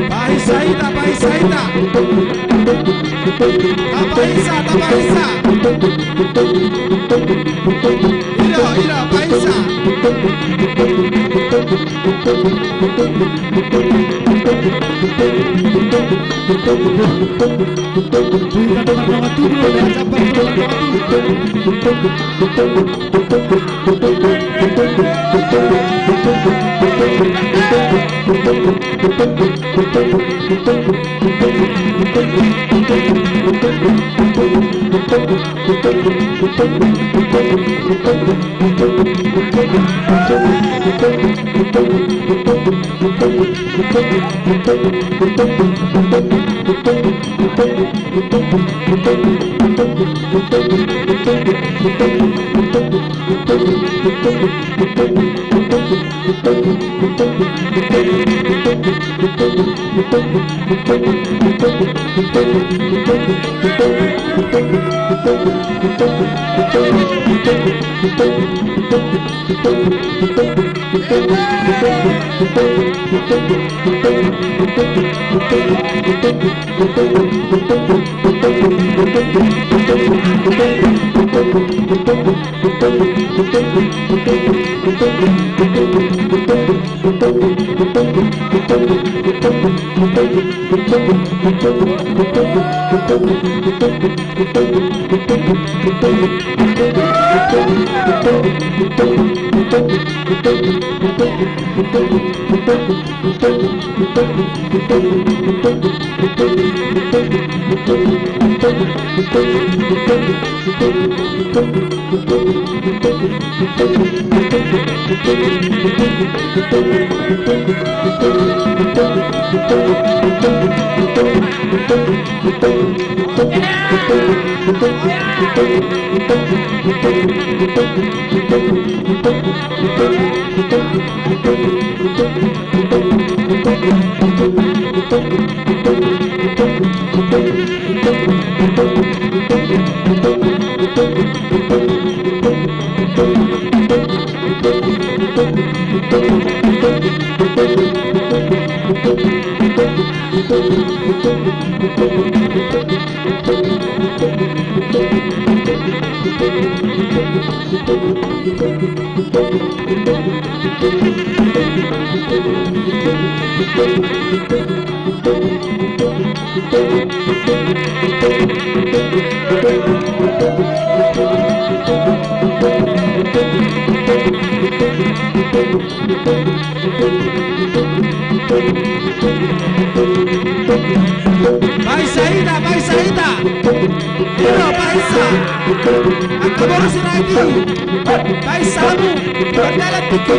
Paisa hita, paisa hita. Tapaisa, tapaisa. Ira, ira, paisa. Baisa hita, baisa hita. Iro baisa. Angka boru Sirait i. Baisa hamu. Panggalan tingki.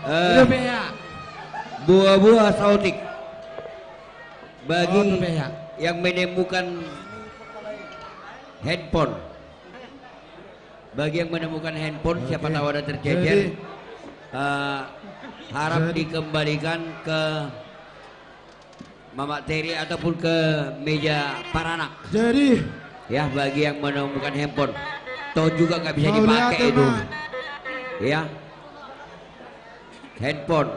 Eh, buah-buah saotik. Bagi yang menemukan handphone. Bagi yang menemukan handphone, siapa tahu ada tercecer. Eh, harap dikembalikan ke Mamak Teri ataupun ke meja paranak. Jadi, ya, bagi yang menemukan handphone. Toh juga nggak bisa dipakai itu. Ya. Handphone.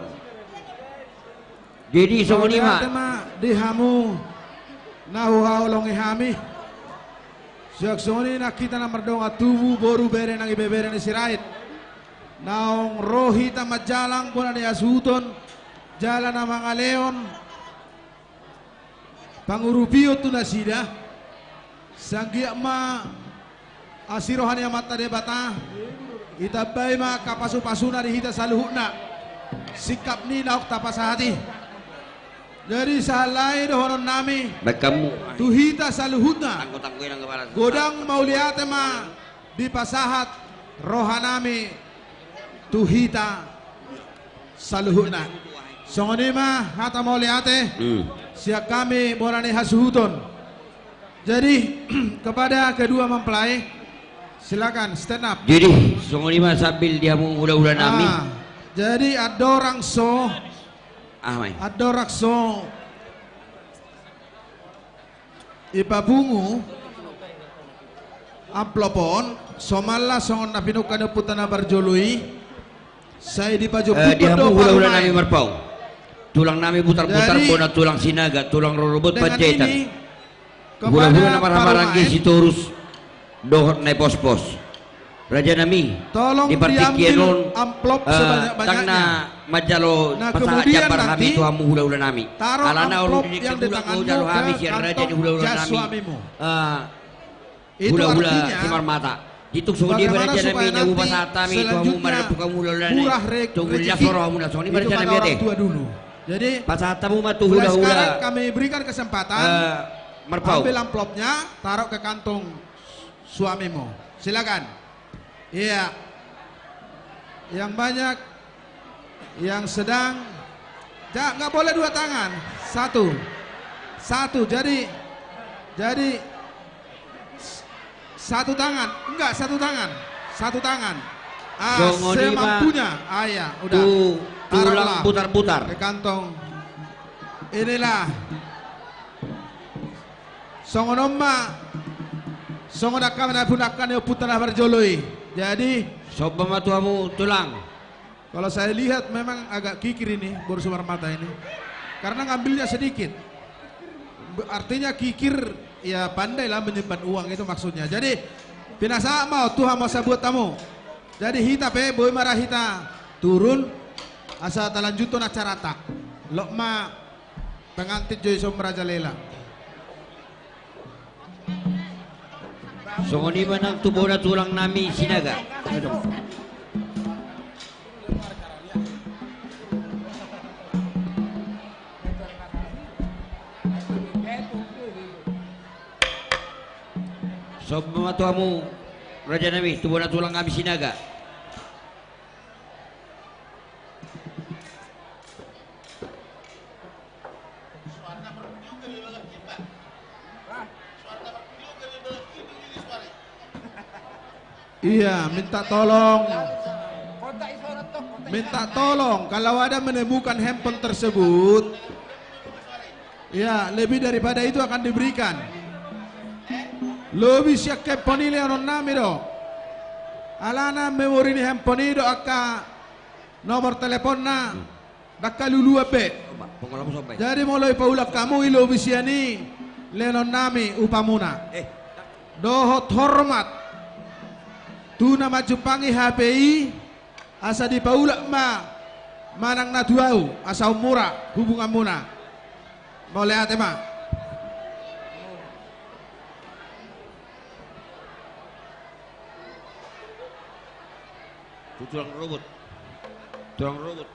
Jadi, songon i ma. Mauliate ma di hamu na huhaholongi hami. Sian songon i nang hita na mardongan tubu, boru, bere nang ibebere ni Sirait. Naung ro hita manjalang bona ni hasuhuton, jala na mangalehon pangurupion tu nasida, sai anggiat ma asi roha ni Amanta Debata, itambai ma angka pasu-pasuna di hita saluhutna, singkap ni naung tapasahat i. Jadi sahali dohonon nami tu hita saluhutna, godang mauliate ma dipasahat roha nami tu hita saluhutna. Songon i ma hata mauliate sian hami bona ni hasuhuton. Jadi, kepada kedua mempelai, silakan stand up. Jadi, songon i ma sambil di hamu hula-hula nami. Ah, jadi andorang so, andorang so ipapungu amplop on, somalna songon na pinungka ni ompunta na parjolo i, sai dipajomputhon do hula-hula nami marpaung. Tulang nami Butarbutar, bona tulang Sinaga, tulang rorobot Panjaitan. Hula-hula na marhahamaranggi Sitorus dohot Naipospos. Raja nami, di partingkian on, eh, ndang na manjalo pasahat jambar hami tu hamu hula-hula nami. Alana on di dengke mulak ma hujalo hami sian raja ni hula-hula nami, eh, hula-hula Simarmata. Di tung songon i ma raja nami, na hupasahat hami tu hamu, marhite hamu hula-hula nami. Tung mulak rohamuna, songon i ma raja nami ate. Jadi, pasahat hamu ma tu hula-hula, eh, marpaung. Ambil amplopnya, taruh ke kantong suamimu. Silakan. Iya. Yang banyak, yang sedang. Ja-, nggak boleh dua tangan. Satu. Satu. Jadi, jadi s-, satu tangan. Enggak, satu tangan. Satu tangan. Ah, semampunya. Ah, iya, udah. Taruhlah. Tulang Butarbutar. Ke kantong. Inilah. Songon on ma, songon angka na pinungka ni ompunta na parjolo i. Jadi, somba ma tu hamu tulang. Kalau saya lihat memang agak kikir ini, boru Simarmata ini. Karena ngambilnya sedikit. Be-, artinya kikir, ya pandailah menyimpan uang itu maksudnya. Jadi, pinasahat ma on tu hamu sabuat hamu. Jadi hita pe, boi ma ra hita turun, asa talanjuthon acaranta. Lot ma pengantin jo dison merajalela. Songon i ma nang tu bona tulang nami Sinaga. Somba ma tu hamu raja nami, tu bona tulang nami Sinaga. Iya, minta tolong. Minta tolong, kalau ada menemukan handphone tersebut, ya, lebih daripada itu akan diberikan. Lobi sian handphone i lehonon nami do. Alana memori ni handphone i do angka nomor teleponna. Ndang haluluan be. Jadi molo ipaulak hamu i lobi sian i, lehonon nami upamuna. Dohot hormat tu na manjumpangi hape i, asa dipaulak ma manang na tu ahu, asa ummura hubunganmuna. Mauliate ma. Tu tulang rorobot. Tulang rorobot.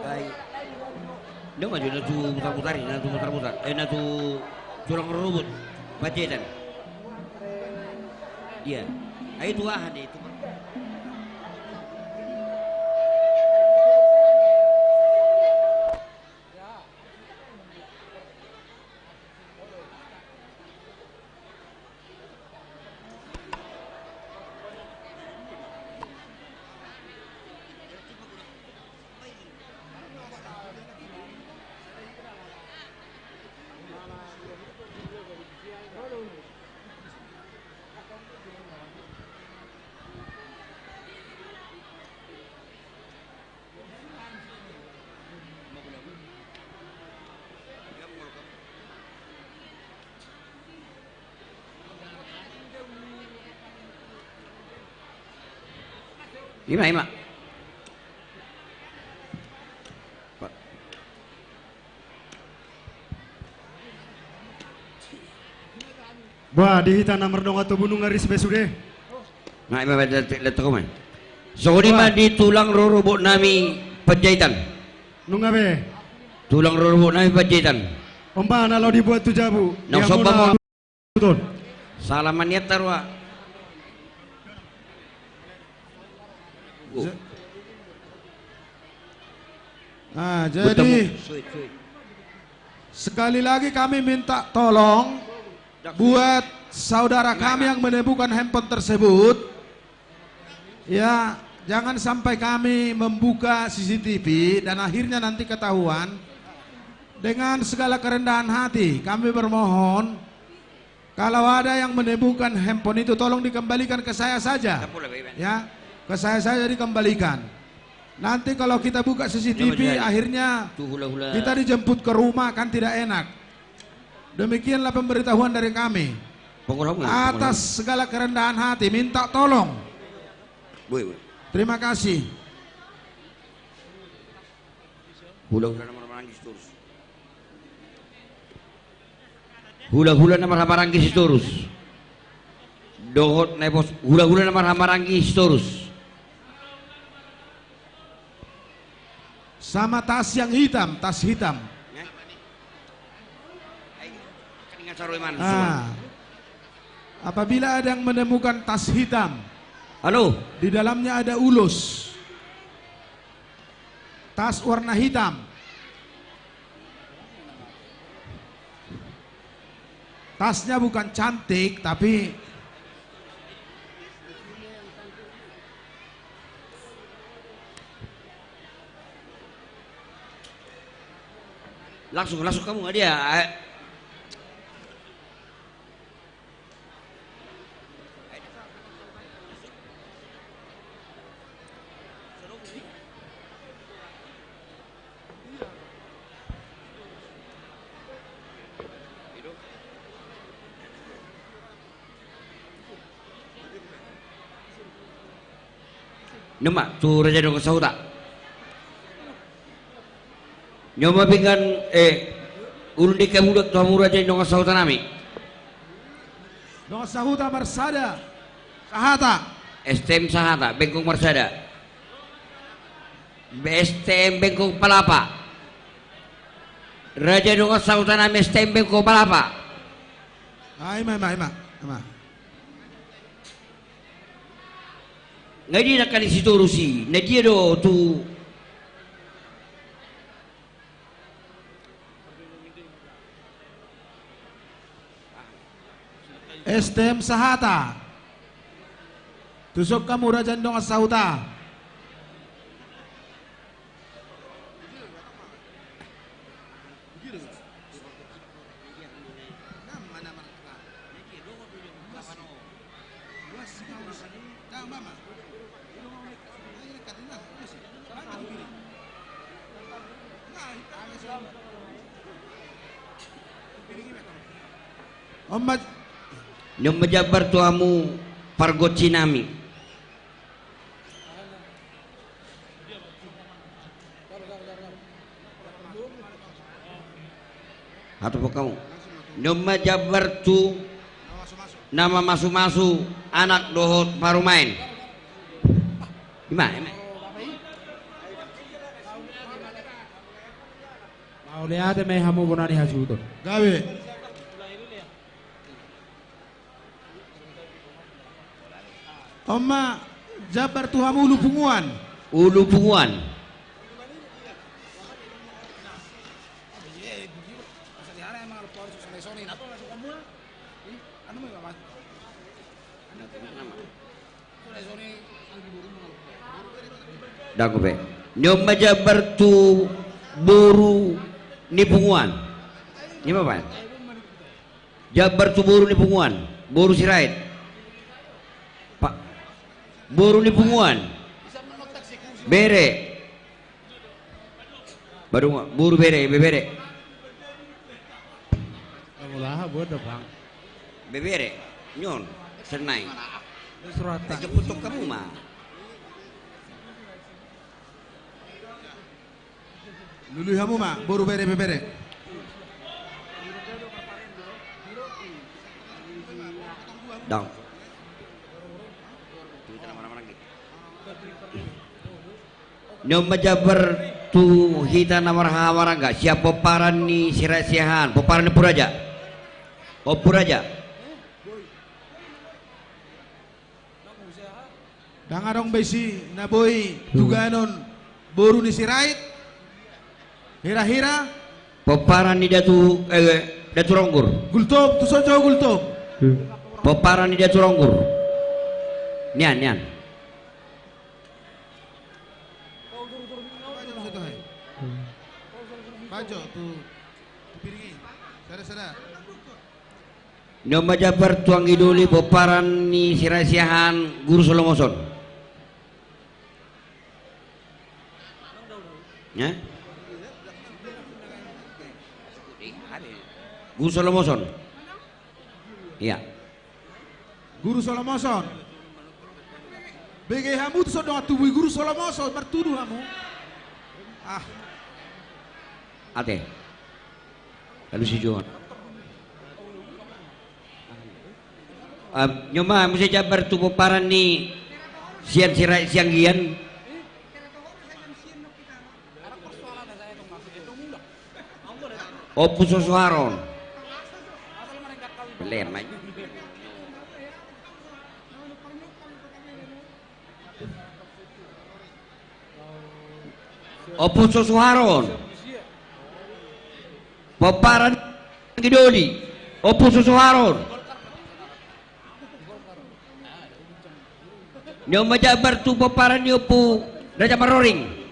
Ai. Dia maju, na tu mutar-mutar, na tu mutar-mutar. Eh, na tu tulang rorobot. Panjaitan. Dia. Ai, tu aha dia itu? Ima, ima. Bah, di hita na mardongan tubu nunga ris be sude. Nga ima, ba, let-, let-, let-, let-, songon i ma di tulang rorobot nami Panjaitan. Nunga be. Tulang rorobot nami Panjaitan. Omba na laho dibuat tu jabu. Nang somba mo. Salam maniat tarua. Nah, jadi sekali lagi kami minta tolong buat saudara kami yang menemukan handphone tersebut, ya, jangan sampai kami membuka C C T V dan akhirnya nanti ketahuan. Dengan segala kerendahan hati, kami bermohon, kalau ada yang menemukan handphone itu, tolong dikembalikan ke saya saja. Ya, ke saya saja dikembalikan. Nanti kalau kita buka C C T V, akhirnya kita dijemput ke rumah, kan tidak enak. Demikianlah pemberitahuan dari kami. Atas segala kerendahan hati, minta tolong. Terima kasih. Hulahula na marhahamaranggi Sitorus. Hulahula na marhahamaranggi Sitorus. Dohot na i pos, hulahula na marhahamaranggi Sitorus. Sama tas yang hitam, tas hitam. Apabila ada yang menemukan tas hitam, halo, di dalamnya ada ulos. Tas warna hitam. Tasnya bukan cantik, tapi langsung, langsung kamu nggak dia? Numa tu raja dongan sahuta. Nyo ma pinggan, eh, ulun dengke budak tu hamu raja ni dongan sahuta nami. Dongan sahuta marsada. Sahata. S T M Sahata, Bengkong Marsada. S T M Bengkong Palapa. Raja dongan sahuta nami S T M Bengkong Palapa. Ah, ima, ima, ima, ima. Nga dia nangkin si Torus i, na dia do tu S T M Sahata. Tuson hamu raja ni dongan sahuta. On ma. Ni on ma jambar tu hamu pargonsi nami. Hatop hamu. Ni on ma jambar tu na mamasumasu anak dohot parumaen. Ima, ima. Mauliate ma i hamu bona ni hasuhuton. Gabe. On ma jambar tu hamu ulu punguan. Ulu punguan. Dang pe. Ni on ma jambar tu boru ni punguan. Ima, Pak. Jambar tu boru ni punguan, boru Sirait. Pak, boru ni punguan. Bere. Baru boru bere, bebere. Bebere. Ni on, senai. Surat. Jemput tu hamu ma. Lului hamu ma, boru bere, bebere. Dang. Ni on ma jambar tu hita na marhahamarangga sian pomparan ni Sirait Siahaan, pomparan ni Ompu Raja. Ompu Raja. Dang adong be isi na boi tuganon boru ni Sirait. Hira-hira. Pomparan ni Datu, eh, Datu Ronggur. Gultom, tu son jo Gultom. Pomparan ni Datu Ronggur. Nian, nian. Bajo tu, tu piring i. Sada, sada. Ni on ma jambar tu anggi doli pomparan ni Sirait Siahaan, Guru Solomoson. Ya? Guru Solomoson. Iya. Guru Solomoson. Bege hamu tu son dongan tubu i Guru Solomoson, martudu hamu. Ah. Ate. Lalu si Johan. Ni on ma muse jambar tu pomparan ni sian Sirait Sianggian. Ompu Sosuharon. Bele ma i. Ompu Sosuharon. Pomparan anggi doli. Ompu Sosuharon. Ni on ma jambar tu pomparan ni Ompu Raja Maroring.